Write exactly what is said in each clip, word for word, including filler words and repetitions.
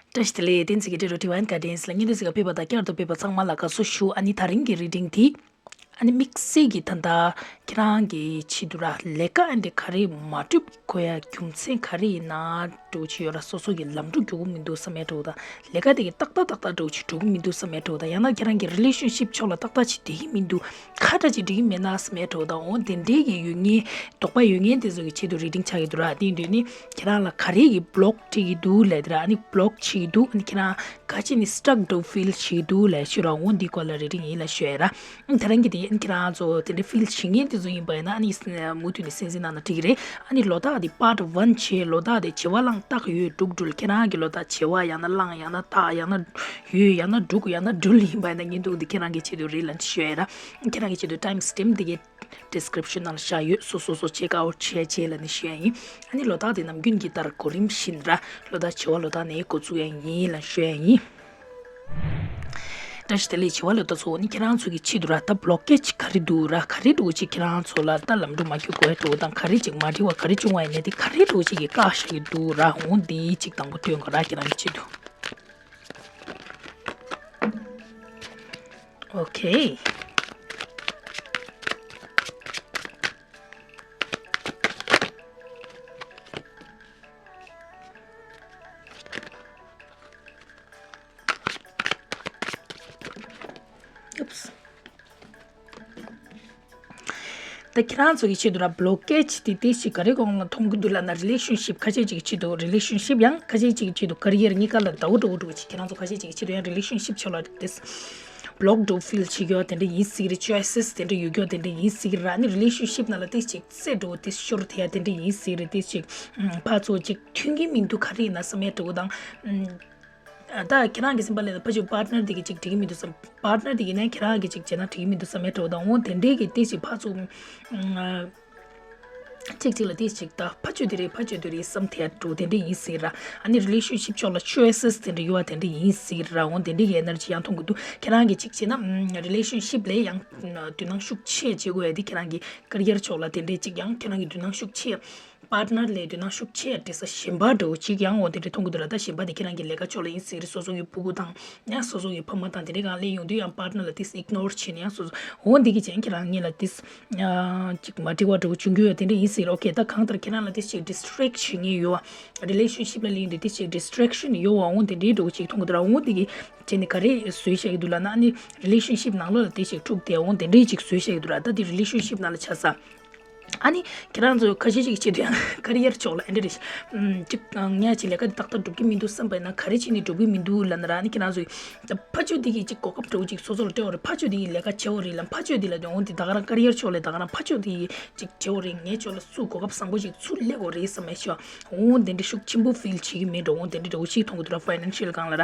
བཀྲ་ཤིས་བདེ་ལེགས། བསྟན་འཛིན་གྱི་འབྲི་རུ་ཌི་ཝའིན་གྷར་ཌེན་ལ་བརྙན་འཕྲིན་གཟིགས་པ་ཕེབས་པ་དང་བསྐྱར་དུ་ཕེབས་པ་ཚང་མ་ལ་དགའ་བསུ་ཞུ། ཨ་ནི་དེ་རིང་གི་རི་ཌིང་འདི་ཨ་ནི་དམིགས་བསལ་གྱི་ད་ལྟ་ཁྱེད་རང་གི་ཆེད་དུ་ར་ལས་ཀ་ཨ་འདྲ་ག་རེ་མ་འགྲུབ་དགོས་ཡ་རྒྱུ་མཚན་ག་རེ་ཡིན་ན་འགྲོ་གི་ཡོད་ར། སོ་སོ་གི་ལམ་འགྲོ་རྒྱུག་གི་མི་འདུག་བསམ་ཡ་འགྲོ་དང་། ལས་ཀ་དེ་གི་ཏག་ཏག་ཏག་ཏག་འགྲོ་གི་འགྲོ་གི་མི་འདུག་བསམ་ཡ་འགྲོ་དང་། ཡང་ན་ཁྱེད་རང་གི་རི་ལེ་ཤན་ཤིབ་ཕྱོགས་ལ་ཏག་ཏག་ཅིག་འགྲིག་གི་མི་འདུག་ཁ་ཏ་ཅིག་འགྲིག་གི་མེད་ན་བསམ་ཡ་འགྲོ་དང་། འོ་དེ་འདྲའི་གི་ཡོད་ངེས་དོགས་པ་ཡོད་ངེས་དེ་ཚོ་གི་ཆེད་དུ་རི་ཌིང་ཆགས་ཀྱི་འདུག་ར། དེ་ཡིན་དུས་ནི་ཁྱེད་རང་ལ་ག་རེ་གི་བློག་བྱེད་ཀྱི་འདུག་ལབ་དེ་ར། ཨ་ནི་བློག་བྱེད་ཀྱི་འདུག་ཨ་ནི་ཁྱེད་རང་ག་ཅི་ནི་སི་ཊག་འདྲ་ཕིལ་བྱེད་ཀྱི་འདུག་ལབ་ཤོད་ར། འོ་འདི་སྐོར་ལ་རི་ཌིང་ཡིན་ལབ་ཤོད་ཡ་ར། ཨ་ནི་དེ་རིང་གི་དེ་ཨ་ནི་ཁྱེད་རང་ཚོ་དེ་འདྲ་ཕིལ་བྱེད་ངེས་དེ་ཚོ་ཡིན་པ་ཡིན་ན་ཨ་ནི་མུ་མཐུད་ནས་གསན་གཟིགས་གནང་ན་འགྲིག་གི་རེད། ཨ་ནི་ལོ་རྟགས་དེ་པཱརཊ་ཝན་བྱས། ལོ་རྟགས་དེ་བྱེ་བ་གླང་སྟག་ཡོས་འབྲུག་སྦྲུལ། ཁྱེད་རང་གི་ལོ་རྟགས་བྱེ་བ་ཡང་ན་གླང་ཡང་ན་སྟག་ཡང་ན་ཡོས་ཡང་ན་འབྲུག་ཡང་ན་སྦྲུལ་ཡིན་པ་ཡིན་ན་བརྙན་ཐུང་འདི་ཁྱེད་རང་གི་ཆེད་དུ་རེད་ལབ་ནས་ཤོད་ཡ་ར། ཁྱེད་རང་གི་ཆེད་དུ་ཊའིམ་སི་ཊེམ་པ་འདི་གའི་ཌི་སི་ཀི་རིབ་ཤན་ནང་ལ་བཞག་ཡོད། སོ་སོ་སོ་ཅེག་ཨའུཊ་བྱས་བྱས་ལབ་ནས་ཤོད་ཡ་ཡིན། ཨ་ནི་ལོ་རྟགས་དེ་ནམ་རྒྱུན་གྱི་ལྟར་གོ་རིམ་བཞིན་ར། ལོ་རྟགས་བྱེ་བ་ལོ་རྟགས་ནས་འགོ་བཙུགས་ཡ་ཡིན་ལབ་ཤོད་ཡ་ཡིན། བཀྲ་ཤིས་བདེ་ལེགས། བྱེ་བ་ལོ་རྟགས་ཚོ་ནི་ཁྱེད་རང་ཚོ་གི་ཆེད་དུ་ར་ད་བློག་ཀེ་ཇི་ག་རེ་འདུག་ར། ག་རེ་འདྲ་བོ་ཅིག་ཁྱེད་རང་ཚོ་ལ་ད་ལམ་འགྲོ་མ་རྒྱུག་དགོས་འདྲ་བོ་དང་། ག་རེ་ཅིག་མ་འགྲིག་པ་ག་རེ་བྱུང་བ་ཡིན་ནའི་དེ་ག་རེ་འདྲ་བོ་ཅིག་གི་བཀག་བཞག་གི་འདུག་ར། འོ་འདི་ཅིག་དང་པོ་སྟོན་གོ་ར། ཁྱེད་རང་གི་ཆེད་དུ། ཨོ་ཁེ། ད་ཁྱེད་རང་ཚོ་གི་ཆེད་དུ་ར་བློག་ཀེ་ཇི་དེ་ཏོག་ཙམ་ག་རེ་གོང་ལ་མཐོང་གི་འདུག་ལབ་ན། རི་ལེ་ཤན་ཤིབ་ཁ་ཤས་ཅིག་གི་ཆེད་དུ། རི་ལེ་ཤན་ཤིབ་ཡང་ཁ་ཤས་ཅིག་གི་ཆེད་དུ། ཀེ་རི་ཡར་གཉིས་ཀ་ལ་ཟླ་བོ་འགྲོ་འགྲོ་ཅིག་ཁྱེད་རང་ཚོ་ཁ་ཤས་ཅིག་གི་ཆེད་དུ་ཡང་རི་ལེ་ཤན་ཤིབ་ཕྱོགས་ལ་དེ་བློག་འགྲོ་ཕིལ་བྱེད་ཀྱོག་དེ་འདྲ་ཡིན་སྲིད་རེད། ཅོའི་སེས་དེ་འདྲ་ཡོད་ཀྱོག་དེ་འདྲ་ཡིན་སྲིད་ར། ནི་རི་ལེ་ཤན་ཤིབ་ནང་ལ་ཏོག་ཙམ་ཅིག་རྩེ་འགྲོ་ཏོག་ཙམ་ཤོར་དེ་ཡ་དེ་འདྲ་ཡིན་སྲིད་རེད། ཏོག་ཙམ་ཅིག་ཕར་ཚུར་ཅིག་མཐུན་གྱི་མི་འདུག་ག་རེ་ཡིན་ན་བསམ་ཡ་འདྲ་བོ་དང་། ད་ཁྱེད་རང་གི་སེམས་པ་ལ་ཕར་ཕྱོགས་པཱར་ཊི་ནར་དེ་གི་ཅིག་འགྲིག་གི་མི་འདུག་བསམ། པཱར་ཊི་ནར་དེ་གི་ནས་ཁྱེད་རང་གི་ཅིག་བྱས་ན་འགྲིག་གི་མི་འདུག་བསམ་ཡ་འདྲ་བོ་དང་། འོ་དེ་འདྲའི་གི་ཏོག་ཙམ་ཕར་ཚུར་གཅིག་གཅིག་ལ་ཏོག་ཙམ་ཅིག་ད་ཕར་ཕྱོགས་དེ་རེད་ཕར་ཕྱོགས་དེ་རེད་བསམ་དེ་ཡ་འདྲ་བོ་དེ་འདྲ་ཡིན་སྲིད་ར། ཨ་ནི་རི་ལེ་ཤན་ཤིབ་ཕྱོགས་ལ་ཅོའི་སེས་དེ་འདྲ་ཡོད་པ་དེ་འདྲ་ཡིན་སྲིད་ར། འོ་དེ་འདྲའི་གི་ཨེ་ནར་ཇི་ཡང་མཐོང་གི་འདུག་ཁྱེད་རང་གི་ཅིག་བྱས་ན་རི་ལེ་ཤན་ཤིབ་ལས་ཡང་དོ་སྣང་ཤུགས་ཆེ་བྱེད་དགོས་ཡ་དེ་ཁྱེད་རང་གི་ཀེ་རི་ཡར་ཕྱོགས་ལ་དེ་འདྲའི་ཅིག་ཡང་ཁྱེད་རང་གི་དོ་སྣང་ཤུགས་ཆེ། པཱར་ཊི་ནར་ལས་དོ་སྣང་ཤུགས་ཆེ་འདྲ་ས་གཞན་པ་འདྲ་བོ་ཅིག་ཡང་འོ་དེ་འདྲ་མཐོང་གི་འདུག་ར། ད་གཞན་པ་དེ་ཁྱེད་རང་གི་ལས་ཀ་ཕྱོགས་ལ་ཡིན་སྲིད་རེད། སོ་སོ་གི་ཕྲུ་གུ་དང་ཡང་སོ་སོ་གི་ཕ་མ་དང་དེ་འདྲའི་སྒང་སླེབས་ཡོང་དུས་ཡང་པཱར་ཊི་ནར་ལ་ཏོག་ཙམ་ཨིག་ནོར་བྱས་ནས་ཡང་སོ་སོ་འོ་འདི་གི་ཅན་ཁྱེད་རང་གཉིས་ལ་ཏོག་ཙམ་ཅིག་མ་འགྲིག་པ་འདྲ་བོ་བྱུང་གི་ཡོད་དེ་འདྲ་ཡིན་སྲིད་རེད། ཨོ་ཁེ། ད་གང་ལྟར་ཁྱེད་རང་ལ་ཏོག་ཙམ་ཅིག་ཌི་སི་ཊེག་བྱེད་མཁན་ཡོད་པ། རི་ལེ་ཤན་ཤིབ་ལ་སླེབས་ཡོང་དུས་ཏོག་ཙམ་ཅིག་ཌི་སི་ཊེག་ཤན་ཡོད་པ་འོ་དེ་འདྲའི་འདྲ་བོ་ཅིག་མཐོང་གི་འདུག་ར། འོ་འདི་གི་ཅན་ནི་ག་རེ་བཟོས་བཞག་གི་འདུག་ལབ་ན། ཨ་ནི་རི་ལེ་ཤན་ཤིབ་ནང་ལོགས་ལ་ཏོག་ཙམ་ཅིག་འཁྲུག་དེ་འོ་དེ་འདྲའི་ཅིག་བཟོས་བཞག་གི་འདུག་ར། ད་འདི་རི་ལེ་ཤན་ཤིབ་ནང་ལ་ཆགས་ས། ཨ་ནི་ཁྱེད་རང་ཚོ་ཁ་ཤས་ཅིག་བྱེད་དུས་ཡང་ཀེ་རི་ཡར་ཕྱོགས་ལ་ཨེ་འདྲ་རེད། ཨམ་ཅིག་ངས་ཅིག་ལས་ཀ་འདི་ཏག་ཏག་འགྲུབ་ཀྱི་མི་འདུག་བསམ་པ་ཡིན་ན་ག་རེ་བྱས་ནས་འགྲུབ་ཀྱི་མི་འདུག་ལབ་ན་ར། ཨ་ནི་ཁྱེད་རང་ཚོས་ད་ཕར་ཕྱོགས་འདི་གི་ཅིག་གོ་སྐབས་འདྲ་བོ་ཅིག་སོ་སོ་ལ་སྤྲད་པ་རེད། ཕར་ཕྱོགས་འདི་གི་ལས་ཀ་བྱེད་པ་རེད་ལབ། ཕར་ཕྱོགས་འདི་གི་ལས་ཀ་བྱེད་པ་རེད་ལབ་འོ་འདི་ད་ག་རང་ཀེ་རི་ཡར་ཕྱོགས་ལ་ད་ག་རང་ཕར་ཕྱོགས་འདི་གི་ཅིག་བྱེད་པ་རེད། ངའི་ཕྱོགས་ལ་སུ་གོ་སྐབས་བཟང་པོ་ཞིག་ཚུར་སླེབས་དགོས་རེད་བསམ་མེད་ཤོག་འོ་དེ་འདྲ་ཤུགས་ཆེན་པོ་ཕིལ་བྱེད་ཀྱི་མེད་འགྲོ། འོ་དེ་འདྲ་འདྲ་བོ་ཞིག་མཐོང་གི་འདུག་ར། ཕའི་ནན་ཤལ་སྒང་ལ་ར།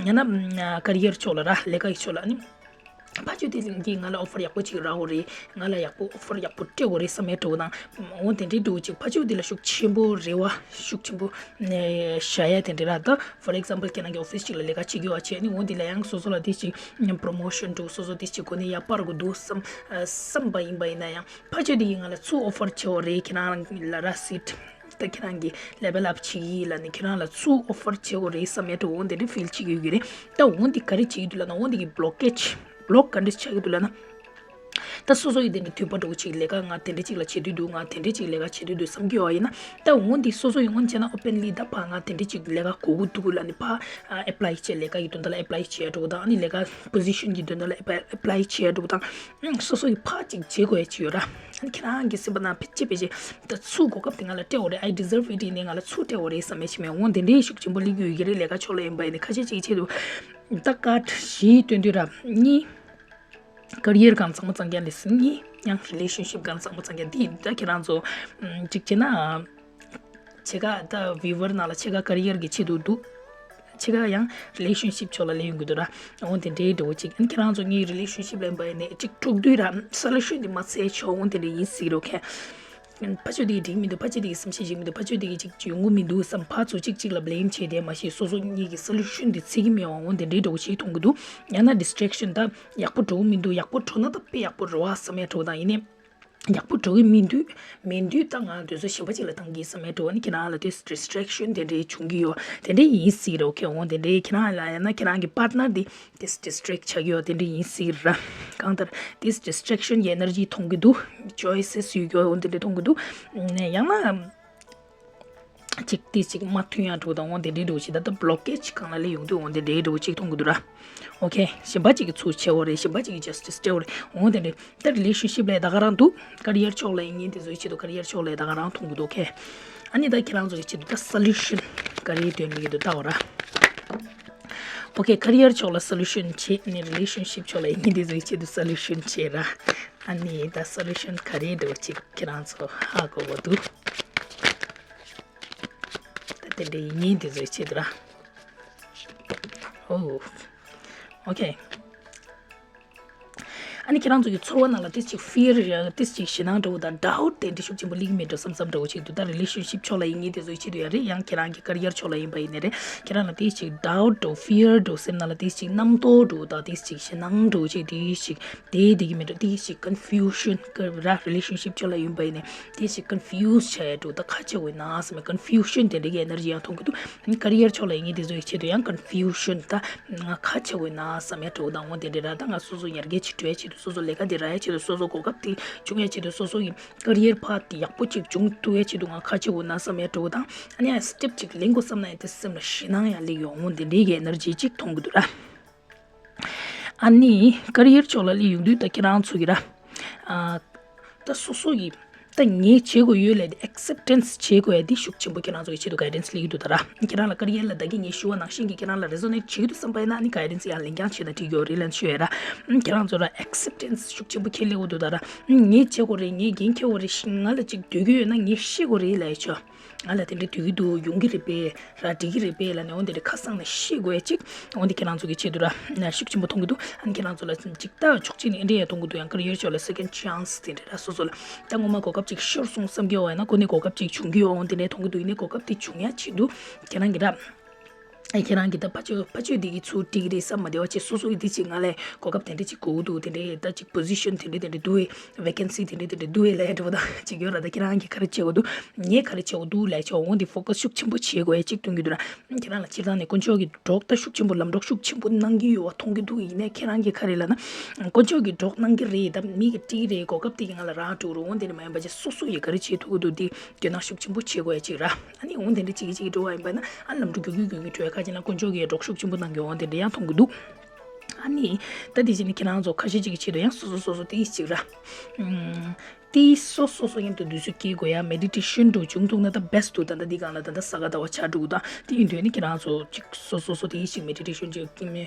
ཡང་ན་ཀེ་རི་ཡར་ཕྱོགས་ལ་ར། ལས་ཀ་གི་ཕྱོགས་ལ་ཨ་ནི། ཕར་ཕྱོགས་དེ་ལ་འདི་ང་ལ་ཨོ་ཕར་ཡག་པོ་ཅིག་རག་དགོས་རེད། ང་ལ་ཡག་པོ་ཨོ་ཕར་ཡག་པོ་སྤྲད་དགོས་རེད་བསམ་མེད་འགྲོ་དང་། འོ་དེ་འདྲའི་འདྲ་བོ་ཅིག་ཕར་ཕྱོགས་དེ་ལ་ཤུགས་ཆེན་པོ་རེ་བ་ཤུགས་ཆེན་པོ་བཞག་ཡ་དེ་འདྲ་ར། ད་ཕོར་ཨེག་ཛམ་པལ་ཁྱེད་རང་གི་ཨོ་ཕིས་ཅིག་ལ་ལས་ཀ་བྱེད་ཀྱི་ཡོད་པ་བྱས་ནི་འོ་འདི་ལ་ཡང་སོ་སོ་ལ་དེ་ཅིག་པོ་རོ་མོ་ཤན་འདྲ་བོ་སོ་སོ་དེ་ཅིག་གོ་གནས་ཡག་པོ་རག་དགོས་འདུག་བསམ་བསམ་པ་ཡིན་པ་ཡིན་ན་ཡང་། ཕར་ཕྱོགས་དེ་ཡིས་ང་ལ་ཚུར་ཨོ་ཕར་བྱེད་དགོས་རེད། ཁྱེད་རང་ལ་ར་སིཊ་ད་ཁྱེད་རང་གི་ལེ་བེལ་ཨབ་བྱེད་ཀྱི་ཡིན་ལབ་ནས་ཁྱེད་རང་ལ་ཚུར་ཨོ་ཕར་བྱེད་དགོས་རེད་བསམ་ཡ་འདྲ་འོ་དེ་འདྲ་ཕིལ་བྱེད་ཀྱི་ཡོད་ཀྱི་རེད། ད་འོ་འདི་ག་རེ་བྱེད་ཀྱི་འདུག་ལབ་ན། འོ་འདི་གི་བློག་ཀེ་ཇི་བློག་ག་འདྲ་ཆགས་ཀྱི་འདུག་ལབ་ན། ད་སོ་སོ་ཡི་དེ་འདྲ་འཐུས་པ་འདྲ་བོ་ཅིག་ལས་ཀ་ང་དེ་འདྲ་ཅིག་ལ་བྱེད་འདོད་འདུག་ང་དེ་འདྲ་ཅིག་ལས་ཀ་བྱེད་འདོད་འདུག་བསམ་གྱི་ཡོད་ཡིན་ན། ད་འོ་འདི་སོ་སོ་ཡིས་སྔོན་བྱས་ན་ཨོ་པན་ལི་ད་ཕར་ང་དེ་འདྲ་ཅིག་ལས་ཀ་དགོས་ཀྱི་འདུག་ལབ་ནས་ཕར་ཨེ་པ་ལའི་བྱས། ལས་ཀ་གི་དོན་དག་ལ་ཨེ་པ་ལའི་བྱེད་ཡ་འདྲ་བོ་དང་། ཨ་ནི་ལས་ཀ་པོ་ཟི་ཤན་གྱི་དོན་དག་ལ་ཨེ་པ་ལའི་བྱེད་ཡ་འདྲ་བོ་དང་། སོ་སོ་ཡིས་ཕར་ཅིག་བྱེད་དགོས་ཡ་ཅིག་ཡོད་ར། ཨ་ནི་ཁྱེད་རང་གི་སེམས་པ་ནང་ཕལ་ཆེར་ཕལ་ཆེར་ད་ཚུར་གོ་སྐབས་དེ་ང་ལ་སྤྲད་དགོས་རེད། I deserve it ཡིན་ནས་ང་ལ་ཚུར་སྤྲད་དགོས་རེད་བསམ་ཡ་ཅིག་མེད། འོ་དེ་འདྲའི་ཤུགས་ཆེན་པོ་སླེབས་ཀྱི་ཡོད་ཀྱི་རེད། ལས་ཀ་ཕྱོགས་ལ་ཡིན་པ་ཡིན་ནའི་ཁ་ཤས་ཅིག་ཆེད་དུ་ད་ཀར་ཌི་བཞི་སྟོན་དུས་ར། གཉིས། ཀེ་རི་ཡར་སྒང་བཟང་པོ་བཙལ་མཁན་ལས་གཉིས། ཡང་རི་ལེ་ཤན་ཤིབ་སྒང་བཟང་པོ་བཙལ་མཁན་འདི་ད་ཁྱེད་རང་ཚོ་ཨམ་གཅིག་བྱས་ན། ཕྱེད་ཀ་ད་བིའུ་ཝར་ནང་ལ་ཕྱེད་ཀ་ཀེ་རི་ཡར་གྱི་ཆེད་དུ་འདུག་ཕྱེད་ཀ་ཡང་རི་ལེ་ཤན་ཤིབ་ཕྱོགས་ལ་སླེབས་ཡོང་གི་འདུག་ར། འོ་དེ་འདྲའི་འདྲ་བོ་ཅིག་ཨ་ནི་ཁྱེད་རང་ཚོ་གཉིས་རི་ལེ་ཤན་ཤིབ་ལ་ཡིན་པ་ཡིན་ནའི་གཅིག་འཁྲུག་དུས་ར་སོ་ལུ་ཤན་འདི་མ་འཚོལ་ཆོག་འོ་དེ་འདྲ་ཡིན་སྲིད་རོགས་མཁན། ཕར་ཕྱོགས་དེ་འགྲིག་མི་འདུག་ཕར་ཕྱོགས་དེ་གི་བསམ་ཤེས་འགྲིག་མི་འདུག་ཕར་ཕྱོགས་དེ་གི་ཅིག་ཡོང་གི་མི་འདུག་བསམ་ཕར་ཚུར་གཅིག་གཅིག་ལ་བྷི་ལེམ་བྱས་བསྡད་མ་ཤེས། སོ་སོ་གཉིས་ཀྱི་སོ་ལུ་ཤན་དེ་འཚོལ་གྱི་མེད་པ་འོ་དེ་འདྲའི་འདྲ་བོ་ཞིག་མཐོང་གི་འདུག་ཡང་ན་ཌི་སི་ཊེག་ཤན་ད་ཡག་པོ་འགྲོ་གི་མི་འདུག་ཡག་པོ་འགྲོ་ན་ད་དཔེ་ཡག་པོ་རེད་བ་བསམ་ཡ་འདྲ་བོ་དང་། ཡིན་ནའི་ ཡག་པོ་འགྲོ་གི་མི་འདུག་མི་འདུག་ད་ང་དུས་ཚོད་གཞན་པ་ཅིག་ལ་བཏང་གི་བསམ་ཡས་འགྲོ་བ་ནི་ཁྱེད་རང་ལ་དེ་distraction་དེ་འདྲའི་བྱུང་གི་ཡོད། དེ་འདྲའི་ཡིན་སྲིད་རོགས་ཁྱེད་འོང་དེ་འདྲའི་ཁྱེད་རང་ལ་ཡང་ན་ཁྱེད་རང་གི་partner་དེ་དེ་distract་བྱ་གི་ཡོད། དེ་འདྲའི་ཡིན་སྲིད་ར། གང་ལྟར་དེ་distraction་གི་energy་མཐོང་གི་འདུག choices་ཡོད་གི་འོང་དེ་འདྲའི་མཐོང་གི་འདུག་ཡང་ན། ཅིག་དེ་ཅིག་མ་མཐུན་ཡ་འགྲོ་དང་འོང་དེ་འདྲའི་འགྲོ་ཅིག་ད་ལྟ་blockage་གང་ལ་ལས་ཡོང་དུས་འོང་དེ་འདྲའི་འགྲོ་ཅིག་མཐོང་གི་འདུག་ར། Okay་གཞན་པ་ཅིག་གི་ཚུར་བྱེད་འོ་རེད། གཞན་པ་ཅིག་གི་justice་སྤྲད་འོ་རེད། འོང་དེ་འདྲའི་ད་relationship་ལས་ད་ག་རང་འདུག career་ཕྱོགས་ལ་ཡིན་ངེས་དེ་ཚོའི་ཆེད་དུ་career་ཕྱོགས་ལས་ད་ག་རང་མཐོང་གི་འདུག Okay་ཨ་ནི་ད་ཁྱེད་རང་ཚོ་གི་ཆེད་དུ་ད་solution་ག་རེ་འདོན་ལེགས་འདུག་ལྟ་འོ་ར། Okay་career་ཕྱོགས་ལ་solution་བྱེད་ནས་relationship་ཕྱོགས་ལ་ཡིན་ངེས་དེ་ཚོའི་ཆེད་དུ་solution་བྱེད་ར། ཨ་ནི་ད་solution་ག་རེ་འདུག་ཅིག་ཁྱེད་རང་ཚོ་ཧ་གོ་གོ་འདུག་ད་དེ་འདྲ་ཡིན་ངེས་དེ་ཚོའི་ཆེད་དུ་ར། Oh Okay། ཨ་ནི་ཁྱེད་རང་ཚོ་གི་ཚོར་བ་ནང་ལ་ཏིས་ཅིག་fear་ཡ་ཏིས་ཅིག་ཞེད་སྣང་འདྲ་བོ་དང་doubt་དེ་འདྲ་ཤུགས་ཆེན་པོ་སླེབས་ཀྱི་མེད་འགྲོ་བསམ་བསམ་འདྲ་བོ་ཅིག་འདུག་ད་relationship་ཕྱོགས་ལ་ཡིན་ངེས་དེ་ཚོའི་ཆེད་དུ་ཡ་རེད། ཡང་ཁྱེད་རང་གི་career་ཕྱོགས་ལ་ཡིན་པ་ཡིན་ནའི་རེད། ཁྱེད་རང་ལ་ཏིས་ཅིག་doubt་འདྲ་བོ་fear་འདྲ་བོ་སེམས་ནང་ལ་ཏིས་ཅིག་རྣམ་རྟོག་འདྲ་བོ་དང་ཏིས་ཅིག་ཞེད་སྣང་འདྲ་བོ་ཅིག་ཏིས་ཅིག་དེ་དེ་གི་མེད་འགྲོ་ཏིས་ཅིག་confusion་ག་ར་relationship་ཕྱོགས་ལ་ཡིན་པ་ཡིན་ནའི་ཏིས་ཅིག་confuse་བྱས་འགྲོ། ད་ཁ་ཆེ་བོ་ཡིན་ན་བསམ་པའི་confusion་དེ་འདྲ་གི་energy་ཡང་མཐོང་གི་འདུག career་ཕྱོགས་ལ་ཡིན་ངེས་དེ་ཚོའི་ཆེད་དུ་ཡང་confusion་ད། ང་ཁ་ཆེ་བོ་ཡིན་ན་བསམ་ཡ་འགྲོ་དང་འོ་དེ་འདྲ་ར། ད་ང་སོ་སོ་ཡར་རྒྱས་ཅིག་འགྲོ་ཡ་ཆེད་དུ་སོ་སོ་ལས་ཀ་འདི་རག་ཡ་ཆེད་དུ་སོ་སོ་གོ་སྐབས་དེ་བྱུང་ཡ་ཆེད་དུ་སོ་སོ་གི་career path་དེ་ཡག་པོ་ཅིག་བྱུང་ཐུབ་ཡ་ཆེད་དུ་ང་ཁ་ཆེ་བོ་ཡིན་ན་བསམ་ཡ་འགྲོ་དང་། ཨ་ནི་ཡང་step་ཅིག་ལེན་དགོས་བསམ་ན་ཡང་དེ་སེམས་ལ་ཞེད་སྣང་ཡང་སླེབས་ཡོང་འོ་དེ་འདྲའི་གི་energy་ཅིག་མཐོང་གི་འདུག་ར། ཨ་ནི་career་ཕྱོགས་ལ་སླེབས་ཡོང་དུས་ད་ཁྱེད་རང་ཚོ་གི་ར། ཨ། ད་སོ་སོ་ཡི། ད་ངས་བྱེད་དགོས་ཡོད་ལས་དེ་acceptance་བྱེད་དགོས་ཡ་དེ་ཤུགས་ཆེན་པོ་ཁྱེད་རང་ཚོ་ཡི་ཆེད་དུ་guidance་སླེབས་ཀྱི་འདུག་ད་ར། ཁྱེད་རང་ལ་career་ལ་ད་གིན་ངས་ཞུ་བ་ནང་བཞིན་གྱི་ཁྱེད་རང་ལ་resonate་བྱེད་ཀྱི་འདུག་བསམ་པ་ཡིན་ན་ཨ་ནི་guidance་ཡང་ལེན་རྐྱང་བྱེད་ན་འགྲིག་ཡོད་རེད་ལན་ཞུ་ཡ་ར། ཁྱེད་རང་ཚོ་ལ་acceptance་ཤུགས་ཆེན་པོ་ཁྱེད་སླེབས་ཀྱི་འདུག་ད་ར། ངས་བྱེད་དགོས་རེད། ངས་འགན་འཁྱེར་དགོས་རེད། ང་ལ་ཅིག་འདོད་ཀྱི་ཡོད་ན་ངས་ཤེས་དགོས་རེད་ལབ་ཡ་ཆོ། ང་ལ་དེ་འདྲ་འདོད་ཀྱི་འདུག་ཡོང་གི་རེད་པས། ར་འགྲིག་གི་རེད་པས་ལབ་ནས་འོན་ཏེ་ཁ་སང་ནས་ཤེས་དགོས་ཡ་གཅིག་འོན་ཏེ་ཁྱེད་རང་ཚོ་གི་ཆེད་དུ་ར་ཤུགས་ཆེན་པོ་མཐོང་གི་འདུག་ཨ་ནི་ཁྱེད་རང་ཚོ་ལ་ཅིག་ལྟ་ཕྱོགས་གཅིག་ནས་འདི་འདྲ་ཡ་མཐོང་གི་འདུག་ཡང་career་ཕྱོགས་ལ་second chance་དེ་འདྲ་ར་སོ་སོ་ལ་ད་ངོ་མ་གོ་སྐབས་ཅིག་ཤོར་སོང་བསམ་གྱི་ཡོད་པ་ཡིན་ན་ཁོ་ནས་གོ་སྐབས་ཅིག་བྱུང་གི་ཡོད་འོན་ཏེ་འདྲ་མཐོང་གི་འདུག་ཡིན་ནའི་གོ་སྐབས་དེ་བྱུང་ཡ་ཆེད་དུ་ཁྱེད་རང་གི་ར་ཨ་ཁྱེད་རང་གི་ད་ཕ་ཆོས་ཕ་ཆོས་འདི་གི་ཚུར་འགྲིག་རེད་བསམ་མ་བདེ་བ་ཅིག་སོ་སོ་གི་འདི་ཅིག་ང་ལས་གོ་སྐབས་དེ་འདྲ་ཅིག་དགོས་འདུག་དེ་འདྲ་ད་ཅིག་position་དེ་འདྲ་དེ་འདྲ་འདུག་བས། Vacancy་དེ་འདྲ་དེ་འདྲ་འདུག་བས་ལབ་ཡ་འདྲ་པོ་ད་ཅིག་ཡོད་ར། ད་ཁྱེད་རང་གིས་ག་རེ་བྱེད་དགོས་འདུག་ངས་ག་རེ་བྱེད་དགོས་འདུག་ལབ་ཡ་ཆོག་འོང་དེ་focus་ཤུགས་ཆེན་པོ་བྱེད་དགོས་ཡ་ཅིག་སྟོན་གྱི་འདུག་ར། ཁྱེད་རང་ལ་སྤྱིར་བཏང་ནས་དཀོན་མཆོག་གི་གྲོགས་ད་ཤུགས་ཆེན་པོ་ལམ་གྲོགས་ཤུགས་ཆེན་པོ་གནང་གི་ཡོད་པ་མཐོང་གི་འདུག་ཡིན་ནའི་ཁྱེད་རང་གིས་ག་རེ་ལབ་ན། དཀོན་མཆོག་གི་གྲོགས་གནང་གི་རེད། ད་མི་གི་སྤྲད་རེད། གོ་སྐབས་དེ་གི་ང་ལ་རག་འགྲོ་རུང་འོང་དེ་ནི་མ་ཡིན་པ་ཅིག་སོ་སོ་ཡིས་ག་རེ་བྱེད་ཐུབ་ཀྱི་འདུག་དེ་དོ་སྣང་ཤུགས་ཆེན་པོ་བྱེད་དགོས་ཡ་ཅིག་ར། ཨ་ནི་འོང་དེ་འདྲ་ཅིག་གི་ཅིག་གི་འགྲོ་བ་ཡིན་པ་ན་ཨ་ལམ་འགྲོ་རྒྱུག་རྒྱུག་རྒྱུག་རྒྱུག་འགྲོ་ཡ་ཁ་ཅིག་ན་དཀོན་མཆོག་གི་གྲོགས་ཤུགས་ཆེན་པོ་གནང་གི་འོང་དེ་འདྲ་ཡང་མཐོང་གི་འདུག་ཨ་ནི། ད་དེ་བཞིན་ཁྱེད་རང་ཚོ་ཁ་ཤས་ཅིག་གི་ཆེད་དུ་ཡང་སོ་སོ་སོ་སོ་དེ་ཅིག་ར། ཨམ། དེ་སོ་སོ་སོ་མཉམ་དུ་དུས་ཚོད་སྐྱེལ་དགོས་ཡ་meditation་འགྲོ་བྱུང་ཐུག་ན་ད་best་འདུག་ད་ད་འདི་གང་ལ་ད་ད་ས་ག་ཟླ་བ་ཆ་དྲུག་དང་དེ་ཡིན་དུས་ནི་ཁྱེད་རང་ཚོ་ཅིག་སོ་སོ་སོ་དེ་ཅིག་meditation་ཅིག་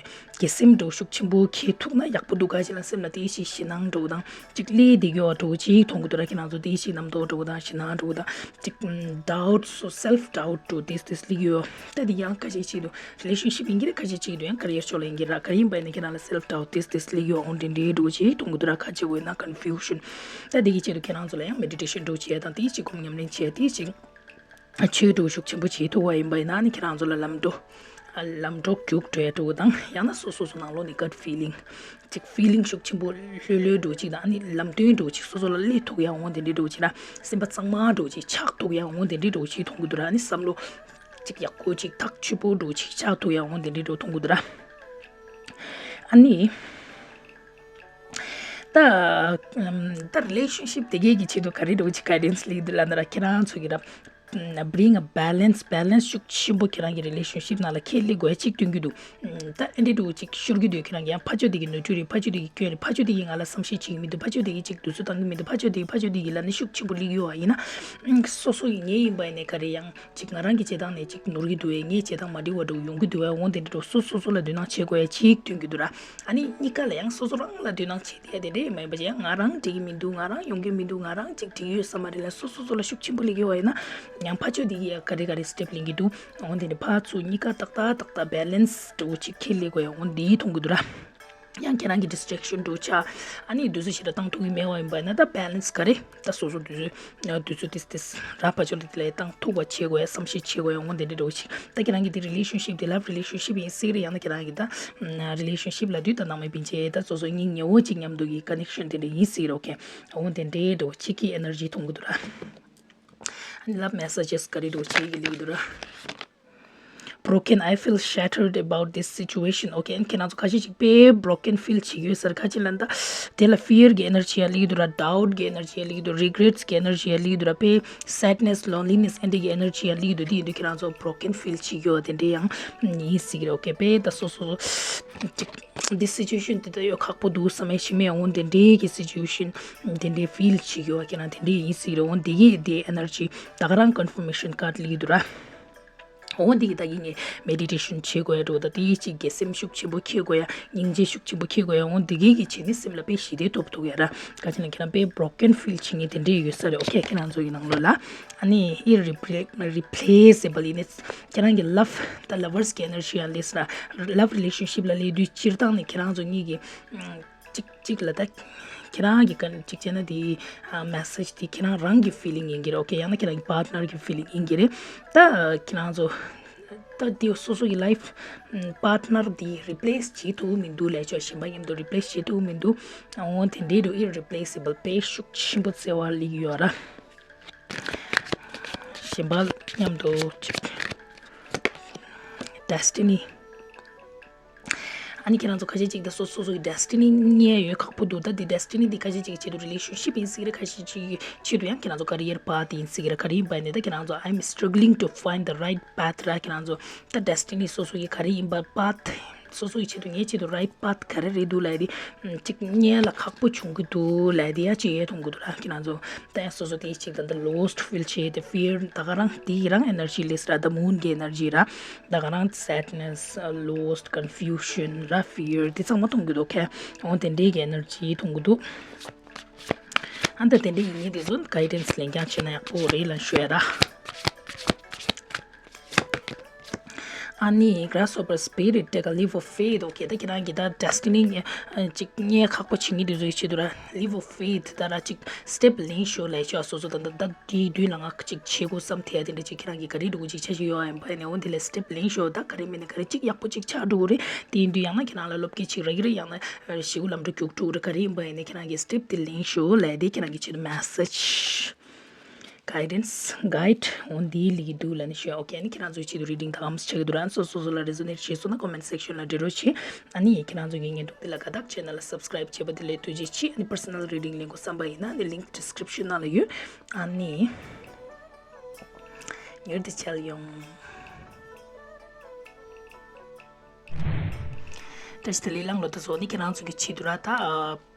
དགེ་སེམས་འགྲོ་ཤུགས་ཆེན་པོ་འཁྱེར་ཐུག་ན་ཡག་པོ་འདུག་ག་ཅིག་ལ་སེམས་ལ་དེ་ཅིག་ཞེད་སྣང་འགྲོ་དང་ཅིག་ཀླད་དེ་གཡོ་བ་འགྲོ་ཅིག་མཐོང་གི་འདུག་ར། ཁྱེད་རང་ཚོ་དེ་ཅིག་རྣམ་རྟོག་འགྲོ་དང་ཞེད་སྣང་འགྲོ་དང་ཅིག་ཨམ། doubt་སོ་self doubt་འགྲོ་དེ་དེ་སླེབས་ཡོད། ད་དེ་ཡང་ཁ་ཤས་ཅིག་ཏུ་relationship་ཡིན་གྱི་རེད། ཁ་ཤས་ཅིག་ཏུ་ཡང་career་ཕྱོགས་ལ་ཡིན་གྱི་ར། ག་རེ་ཡིན་པ་ཡིན་ན་ཁྱེད་རང་ལ་self doubt་དེ་དེ་སླེབས་ཡོད་འོང་དེ་འདྲའི་འགྲོ་ཅིག་མཐོང་གི་འདུག་ར། ཁ་ཆེ་བོ་ཡིན་ན་confusion། ད་དེ་གི་ཆེད་དུ་ཁྱེད་རང་ཚོ་ལ་ཡང་meditation་འགྲོ་བྱེད་ཡ་དང་དེ་ཅིག་སྒོམ་ཉམས་ལེན་བྱེད་ཡ་དེ་ཅིག་ཆོས་འགྲོ་ཤུགས་ཆེན་པོ་བྱེད་ཐུབ་པ་ཡིན་པ་ཡིན་ན་ནི་ཁྱེད་རང་ཚོ་ལ་ལམ་འགྲོ་ལམ་འགྲོ་རྒྱུག་འགྲོ་ཡ་འགྲོ་དང་ཡང་ན་སོ་སོ་སོ་ནང་ལོགས་ནས་gut feeling་ཅིག་feeling་ཤུགས་ཆེན་པོ་ལྷོད་ལྷོད་འགྲོ་ཅིག་དང་ནི་ལམ་སྟོན་འགྲོ་ཅིག་སོ་སོ་ལ་སླེབས་ཐུབ་ཡ་འོང་དེ་འདྲའི་འགྲོ་ཅིག་ན་སེམས་པ་གཙང་མ་འགྲོ་ཅིག་ཆགས་ཐུབ་ཡ་འོང་དེ་འདྲའི་འགྲོ་ཅིག་མཐོང་གི་འདུག་ར། ནི་བསམ་བློ་ཅིག་ཡག་པོ་ཅིག་ཐག་ཆོད་པོ་འགྲོ་ཅིག་ཆགས་ཐུབ་ཡ་འོང་དེ་འདྲའི་འགྲོ་མཐོང་གི་འདུག་ར། ཨ་ནི། ད་ད་relationship་དེ་གའི་གི་ཆེད་དུ་ག་རེ་འགྲོ་ཅིག་guidance་ལེགས་འདུག་ལབ་ན་ར་ཁྱེད་རང་ཚོ་གི་ར། bring a balance balance་ཤུགས་ཆེན་པོ་ཁྱེད་རང་གི་relationship་ནང་ལ་ཁྱེད་སླེབས་དགོས་ཡ་ཅིག་སྟོན་གྱི་འདུག་ད་ཨེ་འདྲ་འདྲ་བོ་ཅིག་ཤོར་གྱི་འདུག་ཁྱེད་རང་གི་ཡང་ཕ་ཆོས་དེ་གི་ནོར་འཁྲུལ་རེད། ཕ་ཆོས་དེ་གི་སྐྱོན་རེད། ཕ་ཆོས་དེ་གི་ང་ལ་བསམ་ཤེས་བྱེད་ཀྱི་མི་འདུག་ཕ་ཆོས་དེ་གི་ཅིག་དུས་ཚོད་བཏང་གི་མི་འདུག་ཕ་ཆོས་དེ་གི་ཕ་ཆོས་དེ་གི་ལབ་ནས་ཤུགས་ཆེན་པོ་སླེབས་ཡོད་པ་ཡིན་ན། སོ་སོ་ཡི་ངའི་ཡིན་པ་ཡིན་ནའི་ག་རེ་ཡང་ཅིག་ང་རང་གི་བྱེད་སྟངས་ནས་ཅིག་ནོར་གྱི་འདུག་བས། ངའི་བྱེད་སྟངས་མ་འགྲིག་པ་འདྲ་བོ་ཡོང་གི་འདུག་བས། འོང་དེ་འདྲ་འདྲ་བོ་སོ་སོ་སོ་ལ་དོ་སྣང་བྱེད་དགོས་ཡ་ཅིག་སྟོན་གྱི་འདུག་ར། ཨ་ནི་གཉིས་ཀ་ལ་ཡང་སོ་སོ་རང་ལ་དོ་སྣང་བྱེད་དེ་དེ་འདྲས་མ་ཡིན་པ་ཅིག་ཡང་ང་རང་འགྲིག་གི་མི་འདུག་ང་རང་ཡོང་གི་མི་འདུག་ང་རང་ཅིག་འགྲིག་ཡོད་ས་མ་རེད་ལ་སོ་སོ་སོ་ལ་ཤུགས་ཆེན་པོ་སླེབས་ཡོད་པ་ཡིན་ན་ཡང་ཕ་ཆོས་དེ་གི་ཡ་ག་རེ་ག་རེ་step་ལེན་གྱི་འདུག་འོང་དེ་འདྲ་ཕར་ཚུར་གཉིས་ཀ་ཏག་ཏག་ཏག་ཏག་balance་འདྲ་བོ་ཅིག་ཁྱེད་སླེབས་དགོས་ཡ་འོང་དེ་མཐོང་གི་འདུག་ར། ཡང་ཁྱེད་རང་གི་distraction འགྲོ་ཆ། ཨ་ནི་དུས་ཚོད་ཞིག་ལ་བཏང་ཐུབ་ཀྱི་མེད་པ་ཡིན་པ་ན་ད་balance ག་རེ་ད་སོ་སོ་དུས་ཚོད་དུས་ཚོད་ཏིས་ཏིས་ར་ཕ་ཆོ་ལི་དེ་ལ་བཏང་ཐུབ་པ་བྱེད་དགོས་ཡ། བསམ་ཤེས་བྱེད་དགོས་ཡ། འོ་དེ་འདྲ་འགྲོ་ཅིག་ད་ཁྱེད་རང་གི་དེ་relationship དེ་love relationship ཡིན་སྲིད་རེད། ཡང་ན་ཁྱེད་རང་གི་ད་relationship ལ་དུས་ད་ནང་མི་པིན་ཆེ་ད་སོ་སོ་གཉིས་ཉེ་བོ་ཅིག་མཉམ་དུ་གི་connection དེ་འདྲ་ཡིན་སྲིད་རེད། okay འོ་དེ་འདྲའི་འགྲོ་ཅིག་གི་energy མཐོང་གི་འདུག་ར། ཨ་ནི་love messages ག་རེ་འགྲོ་ཅིག་གི་ལེགས་འདུག་ར། Broken, I feel shattered about this situation. Okay ཁྱེད་རང་ཚོ་ཁ་ཤས་ཅིག་དཔེ་broken feel བྱེད་ཀྱི་ཡོད་ས་རེད། ཁ་ཅིག་ལ་ད་དེ་ལ་fear གི་energy ཡང་སླེབས་ཀྱི་འདུག་ར། doubt གི་energy ཡང་སླེབས་ཀྱི་འདུག regrets གི་energy ཡང་སླེབས་ཀྱི་འདུག་ར། དཔེ་sadness, loneliness and གི་energy ཡང་སླེབས་ཀྱི་འདུག་དེ་ཡིན་དུས་ཁྱེད་རང་ཚོ་broken feel བྱེད་ཀྱི་ཡོད་དེ་འདྲའི་ཡང་ཡིན་སྲིད་ཀྱི་རེད། okay དཔེ་ད་སོ་སོ་ཅིག་འདི་situation དེ་ད་ཡོད་ཁག་པོ་འདུག་བསམ་ཡས་ཤི་མེད་འོང་དེ་འདྲའི་གི་situation དེ་འདྲའི་feel བྱེད་ཀྱི་ཡོད། ཁྱེད་རང་དེ་འདྲའི་ཡིན་སྲིད་ཀྱི་རེད། འོང་དེ་གི་དེ་energy ད་ག་རང་confirmation card སླེབས་ཀྱི་འདུག་ར། འོ་འདི་གི་ད་ཡིན་ནས་meditation བྱེད་དགོས་ཡ་འགྲོ། ད་དེའི་ཅིག་དགེ་སེམས་ཤུགས་ཆེན་པོ་འཁྱེར་དགོས་ཡ། སྙིང་རྗེ་ཤུགས་ཆེན་པོ་འཁྱེར་དགོས་ཡ། འོ་འདི་གི་གི་བྱས་ནས་སེམས་ལ་དཔེ་ཞི་བདེ་ཐོབ་ཐུབ་ཡ་ར། ག་ཅི་ན་ཁྱེད་རང་དཔེ་broken feel བྱེད་མཁན་དེ་འདྲས་ཡོད་ས་རེད། okay ཁྱེད་རང་ཚོ་ཡི་ནང་ལོགས་ལ་ཨ་ནི་irreplaceable ཡིན་ནས་ཁྱེད་རང་གི་love ད་lovers གི་energy ཡང་སླེབས་ས་ར། love relationship ལ་སླེབས་དུས་སྤྱིར་བཏང་ནས་ཁྱེད་རང་ཚོ་གཉིས་ཀྱི་གཅིག་གཅིག་ལ་ད་ཁྱེད་རང་གི་ཀ་གཅིག་བྱས་ན་དེ་message དེ་ཁྱེད་རང་རང་གི་feeling ཡིན་གྱི་རེད། okay ཡང་ན་ཁྱེད་རང་གི་partner གི་feeling ཡིན་གྱི་རེད། ད་ཁྱེད་རང་ཚོ་ད་དེ་སོ་སོ་གི་life partner དེ་replace བྱེད་ཐུབ་མི་འདུག་ལས་ཆོག་གཞན་པ་མཉམ་དུ་replace བྱེད་ཐུབ་མི་འདུག་འོ་དེ་འདྲའི་འགྲོ་irreplaceable དཔེ་ཤུགས་ཆེན་པོ་བརྩེ་བ་སླེབས་ཡོད་ར། གཞན་པ་མཉམ་དུ་ཅིག་destiny ཨ་ནི་ཁྱེད་རང་ཚོ་ཁ་ཤས་ཅིག་ད་སོ་སོ་སོ་གི་destiny རྙེད་ཡོད་ཁག་པོ་འདུག་ད་འདི་destiny འདི་ཁ་ཤས་ཅིག་ཆེད་དུ་relationship ཡིན་སྲིད་རེད། ཁ་ཤས་ཅིག་ཆེད་དུ་ཡང་ཁྱེད་རང་ཚོ་career path ཡིན་སྲིད་རེད། ག་རེ་ཡིན་པ་ནི་ད་ཁྱེད་རང་ཚོ I'm struggling to find the right path ར། ཁྱེད་རང་ཚོ་ད་destiny སོ་སོ་གི་ག་རེ་ཡིན་པ་path སོ་སོ་གི་ཆེད་དུ་ངའི་ཆེད་དུ་right path ག་རེ་རེད་འདུག་ལབ་དེ་ཅིག་རྙེད་ལ་ཁག་པོ་བྱུང་གི་འདུག་ལབ་དེ་ཡ་ཅིག་ཡས་མཐོང་གི་འདུག་ར། ཁྱེད་རང་ཚོ་ད་ཡང་སོ་སོ་དེ་ཅིག་ད་ད་lost feel བྱེད་དེ་fear ད་ག་རང་དེ་རང་energy སླེབས་ར། ད་moon གི་energy ར། ད་ག་རང་sadness, lost, confusion ར། fear དེ་ཚང་མ་མཐོང་གི་འདུག okay འོ་དེ་འདྲའི་གི་energy མཐོང་གི་འདུག་ཨ་ད་དེ་འདྲའི་ཡིན་ངེས་དེ་ཚོ་guidance ལེན་རྐྱང་བྱས་ན་ཡག་པོ་རེད་ལབ་ཞུ་ཡ་ར། ཨ་ནི་grasshopper spirit take a leap of faith okay ད་ཁྱེད་རང་གི་ད་destiny ཅིག་རྙེད་ཁག་པོ་བྱེད་ངེས་དེ་ཚོ་ཡི་ཆེད་དུ་ར། leap of faith ད་ར་ཅིག་step ལེན་ཤོག་ལབ་ཤོག་སོ་སོ་ད་ད་ད། དེའི་མདུན་ལ་ང་གཅིག་བྱེད་དགོས་བསམ་ཐལ་དེ་འདྲ་ཅིག་ཁྱེད་རང་གིས་ག་རེ་འགྲོ་གི་ཅིག་འཆར་གཞི་ཡོད་ཨ་ཡིན་པ་ཡིན་ནའི་འོ་འདི་ལ་step ལེན་ཤོག་ད་ག་རེ་མིན་ནའི་ག་རེ་ཅིག་ཡག་པོ་ཅིག་ཆགས་འགྲོ་གི་རེད། དེ་ཡིན་དུས་ཡང་ན་ཁྱེད་རང་ལ་སློབ་སྐྱེལ་ཅིག་རག་གི་རེད། ཡང་ན་ཞི་བོ་ལམ་འགྲོ་རྒྱུགས་འགྲོ་གི་རེད། ག་རེ་ཡིན་པ་ཡིན་ནའི་ཁྱེད་རང་གིས་step དེ་ལེན་ཤོག་ལབ་དེ་ཁྱེད་རང་གི་ཆེད་དུ་message guidance guide འོ་འདི་ལི་གི་འདུག་ལབ་ནས་ཞུ། okay ཨ་ནི་ཁྱེད་རང་ཚོའི་ཆེད་དུ་reading ད་གམ་ཆགས་ཀྱི་འདུག་ར། སོ་སོ་སོ་ལ་resonate བྱས་སོང་ན་comment section ལ་འབྲི་རོགས་བྱེད། ཨ་ནི་ཁྱེད་རང་ཚོ་གི་བརྙན་ཐུང་འདི་ལ་དགའ་རྟགས་བྱས་ན་ལ་subscribe བྱས་པ་དེ་ལས་ཐུགས་རྗེ་ཆེ། ཨ་ནི་personal reading ལེན་དགོས་བསམ་པ་ཡིན་ན་ཨ་ནི་link description ནང་ལ་ཡོད། ཨ་ནི། མྱུར་དུ་མཇལ་ཡོང་། བཀྲ་ཤིས་བདེ་ལེགས་བླང་ལོ། ད་གཟོད་ནི་ཁྱེད་རང་ཚོ་གི་ཆེད་དུ་ར་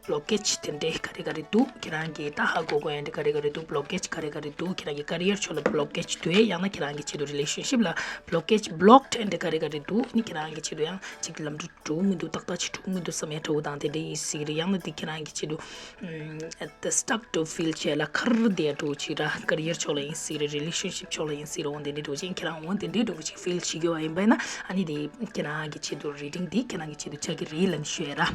ད་blockage དེ་འདྲའི་ག་རེ་ག་རེ་འདུག་ཁྱེད་རང་གིས་ད་ཧ་གོ་གོ་ཡ་འདྲ་ག་རེ་ག་རེ་འདུག blockage ག་རེ་ག་རེ་འདུག་ཁྱེད་རང་གི་career ཕྱོགས་ལ་blockage འདུག་ཡང་ན་ཁྱེད་རང་གི་ཆེད་དུ་relationship ལ་blockage blocked འདྲ་ག་རེ་ག་རེ་འདུག་ནི་ཁྱེད་རང་གི་ཆེད་དུ་ཡང་ཅིག་ལམ་འགྲོ་འགྲོ་མི་འདུག་ཏག་ཏག་ཅིག་འགྲོ་མི་འདུག་བསམ་ཡ་འདྲ་བོ་དང་དེ་འདྲ་ཡིན་སྲིད་རེད། ཡང་ན་དེ་ཁྱེད་རང་གི་ཆེད་དུ་ཨ་ད་stuck འདྲ་བོ་feel བྱས་ལ་ཁར་དེ་འདྲ་བོ་ཅིག་ར་career ཕྱོགས་ལ་ཡིན་སྲིད་རེད། relationship ཕྱོགས་ལ་ཡིན་སྲིད་རེད། འོ་དེ་འདྲ་འདྲ་བོ་ཅིག་ཁྱེད་རང་འོ་དེ་འདྲ་འདྲ་བོ་ཅིག་feel བྱེད་ཀྱི་ཡོད་པ་ཡིན་པ་ཡིན་ན་ཨ་ནི་དེ་ཁྱེད་རང་གི་ཆེད་དུ་reading དེ་ཁྱེད་རང་གི་ཆེད་དུ་ཆགས་ཀྱི་རེད་ལབ་ནས་ཞུ་ཡ་ར།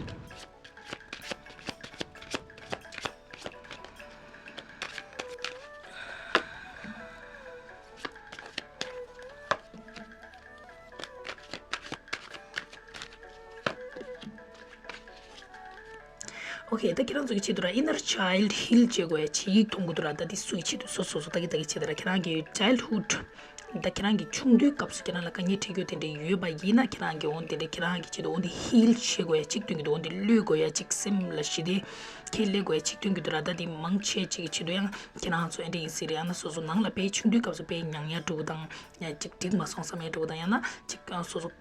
Okay ད་ཁྱེད་རང་ཚོ་གི་ཆེད་དུ་ར་inner child heal བྱེད་དགོས་ཡ་ཆེད་ཡིག་མཐོང་གི་འདུག་ར། ད་འདི་སུའི་ཆེད་དུ་སོ་སོ་སོ་ད་གི་ད་གི་ཆེད་དུ་ར་ཁྱེད་རང་གི་childhood ད་ཁྱེད་རང་གི་ཆུང་དུས་སྐབས་སུ་ཁྱེད་རང་ལ་དཀའ་ངལ་འཕྲད་རྒྱུ་དེ་འདྲ་ཡོད་པ་ཡིན་ན་ཁྱེད་རང་གི་འོ་དེ་འདྲ་ཁྱེད་རང་གི་ཆེད་དུ་འོ་འདི་heal བྱེད་དགོས་ཡ་གཅིག་སྟོན་གི་འདུག་འོ་འདི་བློས་དགོས་ཡ་གཅིག་སེམས་ལ་ཞི་བདེ་ཁྱེད་སླེབས་དགོས་ཡ་གཅིག་སྟོན་གི་འདུག་ར། ད་འདི་མང་ཆེ་གཅིག་གི་ཆེད་དུ་ཡང་ཁྱེད་རང་ཚོ་ཨེ་འདྲ་ཡིན་སྲིད་རེད། ཡང་ན་སོ་སོ་ནང་ལ་དཔེ་ཆུང་དུས་སྐབས་སུ་དཔེ་མྱང་ཡ་འགྲོ་གི་དང་ཡང་གཅིག་འགྲིག་མ་སོང་བསམ་ཡ་འགྲོ་གི་དང་ཡང་ན་གཅིག་སོ་སོ་ག་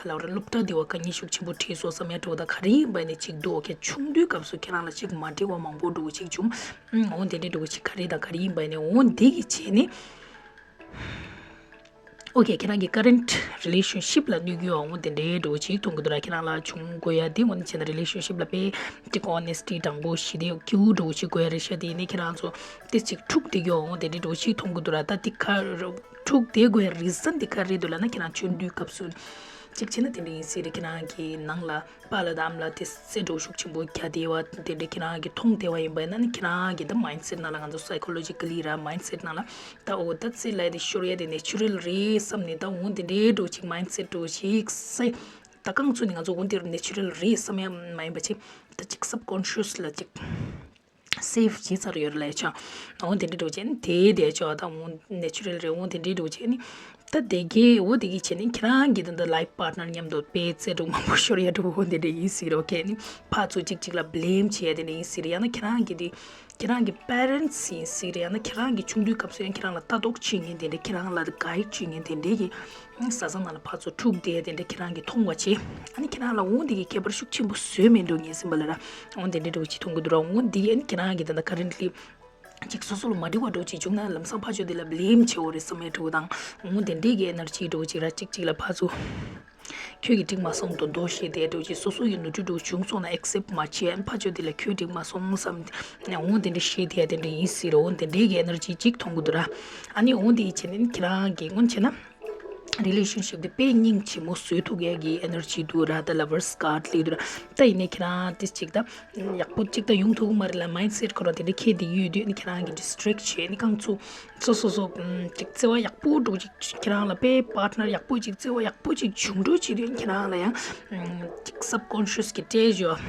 ལབ་ར་སློབ་གྲྭ་འདི་བ་དཀའ་ངལ་ཤུགས་ཆེན་པོ་འཕྲད་སོང་བསམ་ཡ་འགྲོ་གི་དང་ག་རེ་ཡིན་པ་ནས་གཅིག་འདུག་ཨོ་ཁེ་ཆུང་དུས་སྐབས་སུ་ཁྱེད་རང་ལ་གཅིག་མ་འགྲིག་པ་མང་པོ་འགྲོ་གི་གཅིག་བྱུང་། ཨུམ། འོ་དེ་འདྲའི་འགྲོ་གི་གཅིག་ག་རེ་དང་ག་རེ་ཡིན་པ་ནས་འོ་འདི་གི་བྱས་ནས། ཨོ་ཁེ་ཁྱེད་རང་གི་current relationship ལ་གནོད་ཀྱི་ཡོད་འོ་དེ་འདྲའི་འགྲོ་གི་གཅིག་མཐོང་གི་འདུག་ར། ཁྱེད་རང་ལ་བྱུང་དགོས་ཡ་དེ་འོ་ནི་བྱས་ན་relationship ལ་དཔེ་གཅིག་honesty དྲང་པོ་ཞི་བདེ་སྐྱིད་པོ་འགྲོ་གི་གཅིག་དགོས་ཡ་རེད་ཤག་དེ་ཡིན་ནས་ཁྱེད་རང་ཚོ་དེ་གཅིག་འཁྲུག་བསྡད་ཀྱི་ཡོད་འོ་དེ་འདྲའི་འགྲོ་གི་གཅིག་མཐོང་གི་འདུག་ར། ད་དེ་ག་འཁྲུག་བསྡད་དགོས་ཡ་reason དེ་ག་རེ་འདུག་ལབ་ན་ཁྱེད་རང་ཆུང་དུས་སྐབས་སུ། གཅིག་བྱས་ན་དེ་འདྲ་ཡིན་སྲིད་རེད། ཁྱེད་རང་གི་ནང་ལ་པཱ་ལགས་དང་ཨ་མ་ལགས་དེ་སེ་འགྲོ་ཤུགས་ཆེན་པོ་རྒྱག་བསྡད་པ་དེ་འདྲ་ཁྱེད་རང་གིས་མཐོང་བསྡད་པ་ཡིན་པ་ཡིན་ན་ནི། ཁྱེད་རང་གི་ད་མའིན་སེཊ་ནང་ལ། ང་ཚོ་སའི་ཀོ་ལོ་ཇི་ཀ་ལི་ར་མའིན་སེཊ་ནང་ལ་ད་འོ་ད་ཚེ་ལས་དེ་ཤོར་ཡ་དེ་ནེ་ཅུ་རལ་རེད་བསམ་ནས། ད་འོ་དེ་འདྲའི་འགྲོ་ཅིག་མའིན་སེཊ་འགྲོ་ཅིག་སེ། ད་རྐང་ཚུགས་ནས་ང་ཚོ་འོ་འདིར་ནེ་ཅུ་རལ་རེད་བསམ་ཡ་མ་ཡིན་པ་ཅིག་ད་ཅིག་སབ་ཀོན་ཤི་ཡས་ལ་ཅིག་སེབ་བྱས་ཚར་ཡོད་རེད་ལབ་ཆོག་འོ་དེ་འདྲ་འགྲོ་བྱས་ནི་དེ་དེ་ཆོག་ད་འོ་ནེ་ཅུ་རལ་རེད། འོ་དེ་འདྲ་འགྲོ་བྱས་ནི་ད་དེ་གས་འོ་དེ་གས་བྱས་ནི་ཁྱེད་རང་གི་ད་ད་ལའིཕ་པཱར་ཊི་ནར་མཉམ་དུ་དཔེ་རྩེ་དྲུག་མང་པོ་ཤོར་ཡ་འགྲོ་འོ་དེ་འདྲ་ཡིན་སྲིད་རེད། ཨོ་ཁེ། ནི་ཕར་ཚུར་གཅིག་གཅིག་ལ་བྷི་ལེམ་བྱས་ཡ་དེ་འདྲ་ཡིན་སྲིད་རེད། ཡང་ན་ཁྱེད་རང་གི་དེ་ཁྱེད་རང་གི་པེ་རེན་ཊི་ཡིན་སྲིད་རེད། ཡང་ན་ཁྱེད་རང་གི་ཆུང་དུས་སྐབས་སུ་ཡང་ཁྱེད་རང་ལ་ལྟ་རྟོག་བྱེད་མཁན་དེ་འདྲ། ཁྱེད་རང་ལ་གྷའིཌ་བྱེད་མཁན་དེ་འདྲས་ཀྱི་བཟའ་ཚང་ནང་ལ་ཕར་ཚུར་འཁྲུག་བསྡད་དེ་འདྲ་ཁྱེད་རང་གིས་མཐོང་བ་བྱས། ཨ་ནི་ཁྱེད་རང་ལ་འོ་འདི་གི་ཁྱད་པར་ཤུགས་ཆེན་པོ་བཟོས་མེད་འགྲོ་ངེས་ཟིན་པ་ལ་ར། འོ་དེ་འདྲས་འགྲོ་ཅིག་མཐོང་གི་འདུག་ར། འོ་འདི་ཨ་ནི་ཁྱེད་རང་གིས་ད་ལྟ་ཀ་རེན་ཊི་ལི་ཅིག་སོ་སོ་ལ་མ་འགྲིག་པ་འགྲོ་ཅིག་བྱུང་ན་ལམ་སང་ཕར་ཕྱོགས་དེ་ལ་བྷི་ལེམ་བྱེད་འོ་རེད་བསམ་ཡ་འགྲོ་དང་། འོ་དེ་འདྲས་ཀྱི་ཨེ་ནར་ཇི་འགྲོ་ཅིག་ར། ཅིག་ཅིག་ལ་ཕར་ཚུར་ཁྱོད་ཀྱིས་འགྲིག་མ་སོང་དོ་དོ་ཞེས་དེ་འགྲོ་ཅིག་སོ་སོ་ཡི་ནོར་འཁྲུལ་འགྲོ་བྱུང་སོང་ན་ཨེག་སེབ་མ་བྱས། ཨ་ནི་ཕར་ཕྱོགས་དེ་ལ་ཁྱོད་འགྲིག་མ་སོང་བསམ་ནས། འོ་དེ་འདྲས་བཤད་དེ་དེ་འདྲས་ཡིན་སྲིད་རེད། འོ་དེ་འདྲས་ཀྱི་ཨེ་ནར་ཇི་ཅིག་མཐོང་གི་འདུག་ར། ཨ་ནི་འོ་དེ་བྱས་ནས་ཁྱེད་རང་གིས་སྔོན་བྱས་ན་རི་ལེ་ཤན་ཤིབ་དེ་དཔེ་སྙིང་རྗེ་མོ་བཟོས་ཐུབ་ཡས་ཀྱི་ཨེ་ནར་ཇི་འདུག་ར། ད་ལ་ཝར་སི་ཀཱར་ཌི་སླེབས་འདུག་ར། ད་ཡིན་ནའི་ཁྱེད་རང་དེ་ཅིག་ད་ཡག་པོ་ཅིག་ད་ཡོང་ཐུབ་ཀྱི་མ་རེད་ལ། མའིན་སེཊ་ཁོ་རང་དེ་འདྲ་འཁྱེར་བསྡད་ཡོད་དུས་ནི་ཁྱེད་རང་གིས་ཌི་སི་ཊེག་བྱས་ནི་རྐང་ཚུགས་སོ་སོ་སོ་ཅིག་བརྩེ་བ་ཡག་པོ་འགྲོ་ཅིག་ཁྱེད་རང་ལ་དཔེ་པཱར་ཊི་ནར་ཡག་པོ་ཅིག་བརྩེ་བ་ཡག་པོ་ཅིག་བྱུང་འགྲོ་བྱེད་དུས་ཁྱེད་རང་ལ་ཡང་ཅིག་སབ་ཀོན་ཤི་ཡས་ཀྱི་སྐྲས་ཞོ།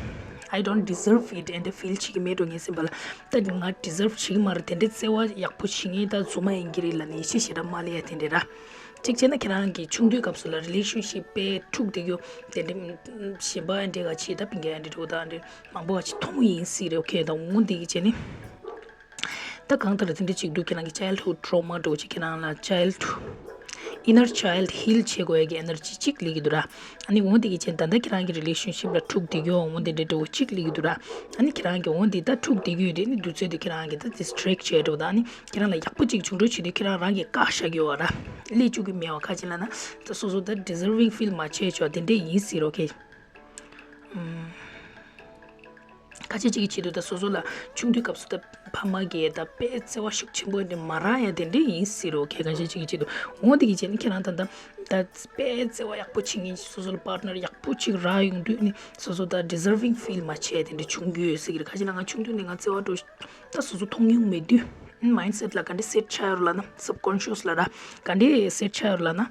I don't deserve it and feel བྱེད་ཀྱི་མེད་འགྲོ་ངེས་ཟིན་པ་ལ། ད་ང་ཌི་ཛརབ་བྱེད་ཀྱི་མ་རེད། དེ་འདྲའི་བརྩེ་བ་ཡག་པོ་བྱེད་མཁན་ད་རྫུན་མ་ཡིན་གྱི་རེད་ལབ་ནས་ཡིད་ཆེས་ཞེ་དྲག་མ་ལས་ཡ་དེ་འདྲ་ར། གཅིག་བྱས་ན་ཁྱེད་རང་གི་ཆུང་དུས་སྐབས་སུ་ལ་རི་ལེ་ཤན་ཤིབ་དཔེ་འཁྲུག་བསྡད་རྒྱུ་དེ་འདྲ་གཞན་པ་འདྲ་ག་ཆེ་ད་པིང་ག་འདྲ་འགྲོ་ད་འདྲ་མང་པོ་ག་ཆེ་མཐོང་ཡིན་སྲིད་རེད། ཨོ་ཁེ། ད་འོ་འདི་གི་བྱས་ནི་ད་གང་ལྟར་དེ་འདྲ་གཅིག་འདུག་ཁྱེད་རང་གི་ཅའི་ལྡི་ཧུཌ་ཊོ་རོ་མ་འགྲོ་ཅིག་ཁྱེད་རང་ལ་ཅའི་ལྡི་ཧུཌ་ཨི་ནར་ཅའི་ལྡི་ཧིལ་བྱེད་དགོས་ཡ་གི་ཨེ་ནར་ཇི་གཅིག་སླེབས་ཀྱི་འདུག་ར། ཨ་ནི་འོ་འདི་གི་བྱས་ད་ལྟ་ཁྱེད་རང་གི་རི་ལེ་ཤན་ཤིབ་ལ་འཁྲུག་བསྡད་རྒྱུ་འོ་འདི་འདྲ་འདྲ་བོ་གཅིག་སླེབས་ཀྱི་འདུག་ར། ཨ་ནི་ཁྱེད་རང་གི་འོ་འདི་ད་འཁྲུག་བསྡད་རྒྱུ་དེ་ནི་དུས་ཚོད་དེ་ཁྱེད་རང་གི་ད་ཌི་སི་ཊེག་བྱས་འགྲོ་ད། ཨ་ནི་ཁྱེད་རང་ལ་ཡག་པོ་ཅིག་བྱུང་འགྲོ་བྱེད་དུས་ཁྱེད་རང་རང་གིས་བཀག་བཞག་གི་ཡོད་ར། སླེབས་བཅུག་གི་མེད་པ། ཁ་ཅིག་ལབ་ན་ད་སོ་སོ་ད་ཌི་ཛར་ཝིང་ཕིལ་མ་བྱས་ཆོག་དེ་འདྲས་ཡིན་སྲིད་རོ་ཁེ། ཁ་ཤས་ཅིག་གི་ཆེད་དུ་ད་སོ་སོ་ལ་ཆུང་དུས་སྐབས་སུ་ད་ཕ་མ་གིས་ད་དཔེ་བརྩེ་བ་ཤུགས་ཆེན་པོ་འདི་མ་རག་ཡ་དེ་འདྲས་ཡིན་སྲིད་རོ་ཁེ། ཁ་ཤས་ཅིག་གི་ཆེད་དུ་འོ་དེ་གི་བྱས་ནས་ཁྱེད་རང་ད་ད་ད་དཔེ་བརྩེ་བ་ཡག་པོ་བྱེད་མཁན་སོ་སོ་ལ་པཱར་ཊི་ནར་ཡག་པོ་ཅིག་རག་ཡོང་དུས་ནི་སོ་སོ་ད་ཌི་ཛར་ཝིང་ཕིལ་མ་བྱས་དེ་འདྲས་བྱུང་གི་ཡོད་ཟེར་གི་རེད། ཁ་ཅིག་ལབ་ན་ང་ཆུང་དུས་ནས་ང་བརྩེ་བ་འགྲོ་ད་སོ་སོ་མཐོང་མྱོང་མེད་དུས། མའིན་སེཊ་ལ་ག་འདྲས་སེཊ་ཆགས་ཡོད་རེད་ལབ་ན། སབ་ཀོན་ཤི་ཡས་ལ་ར་ག་འདྲས་སེཊ་ཆགས་ཡོད་རེད་ལབ་ན།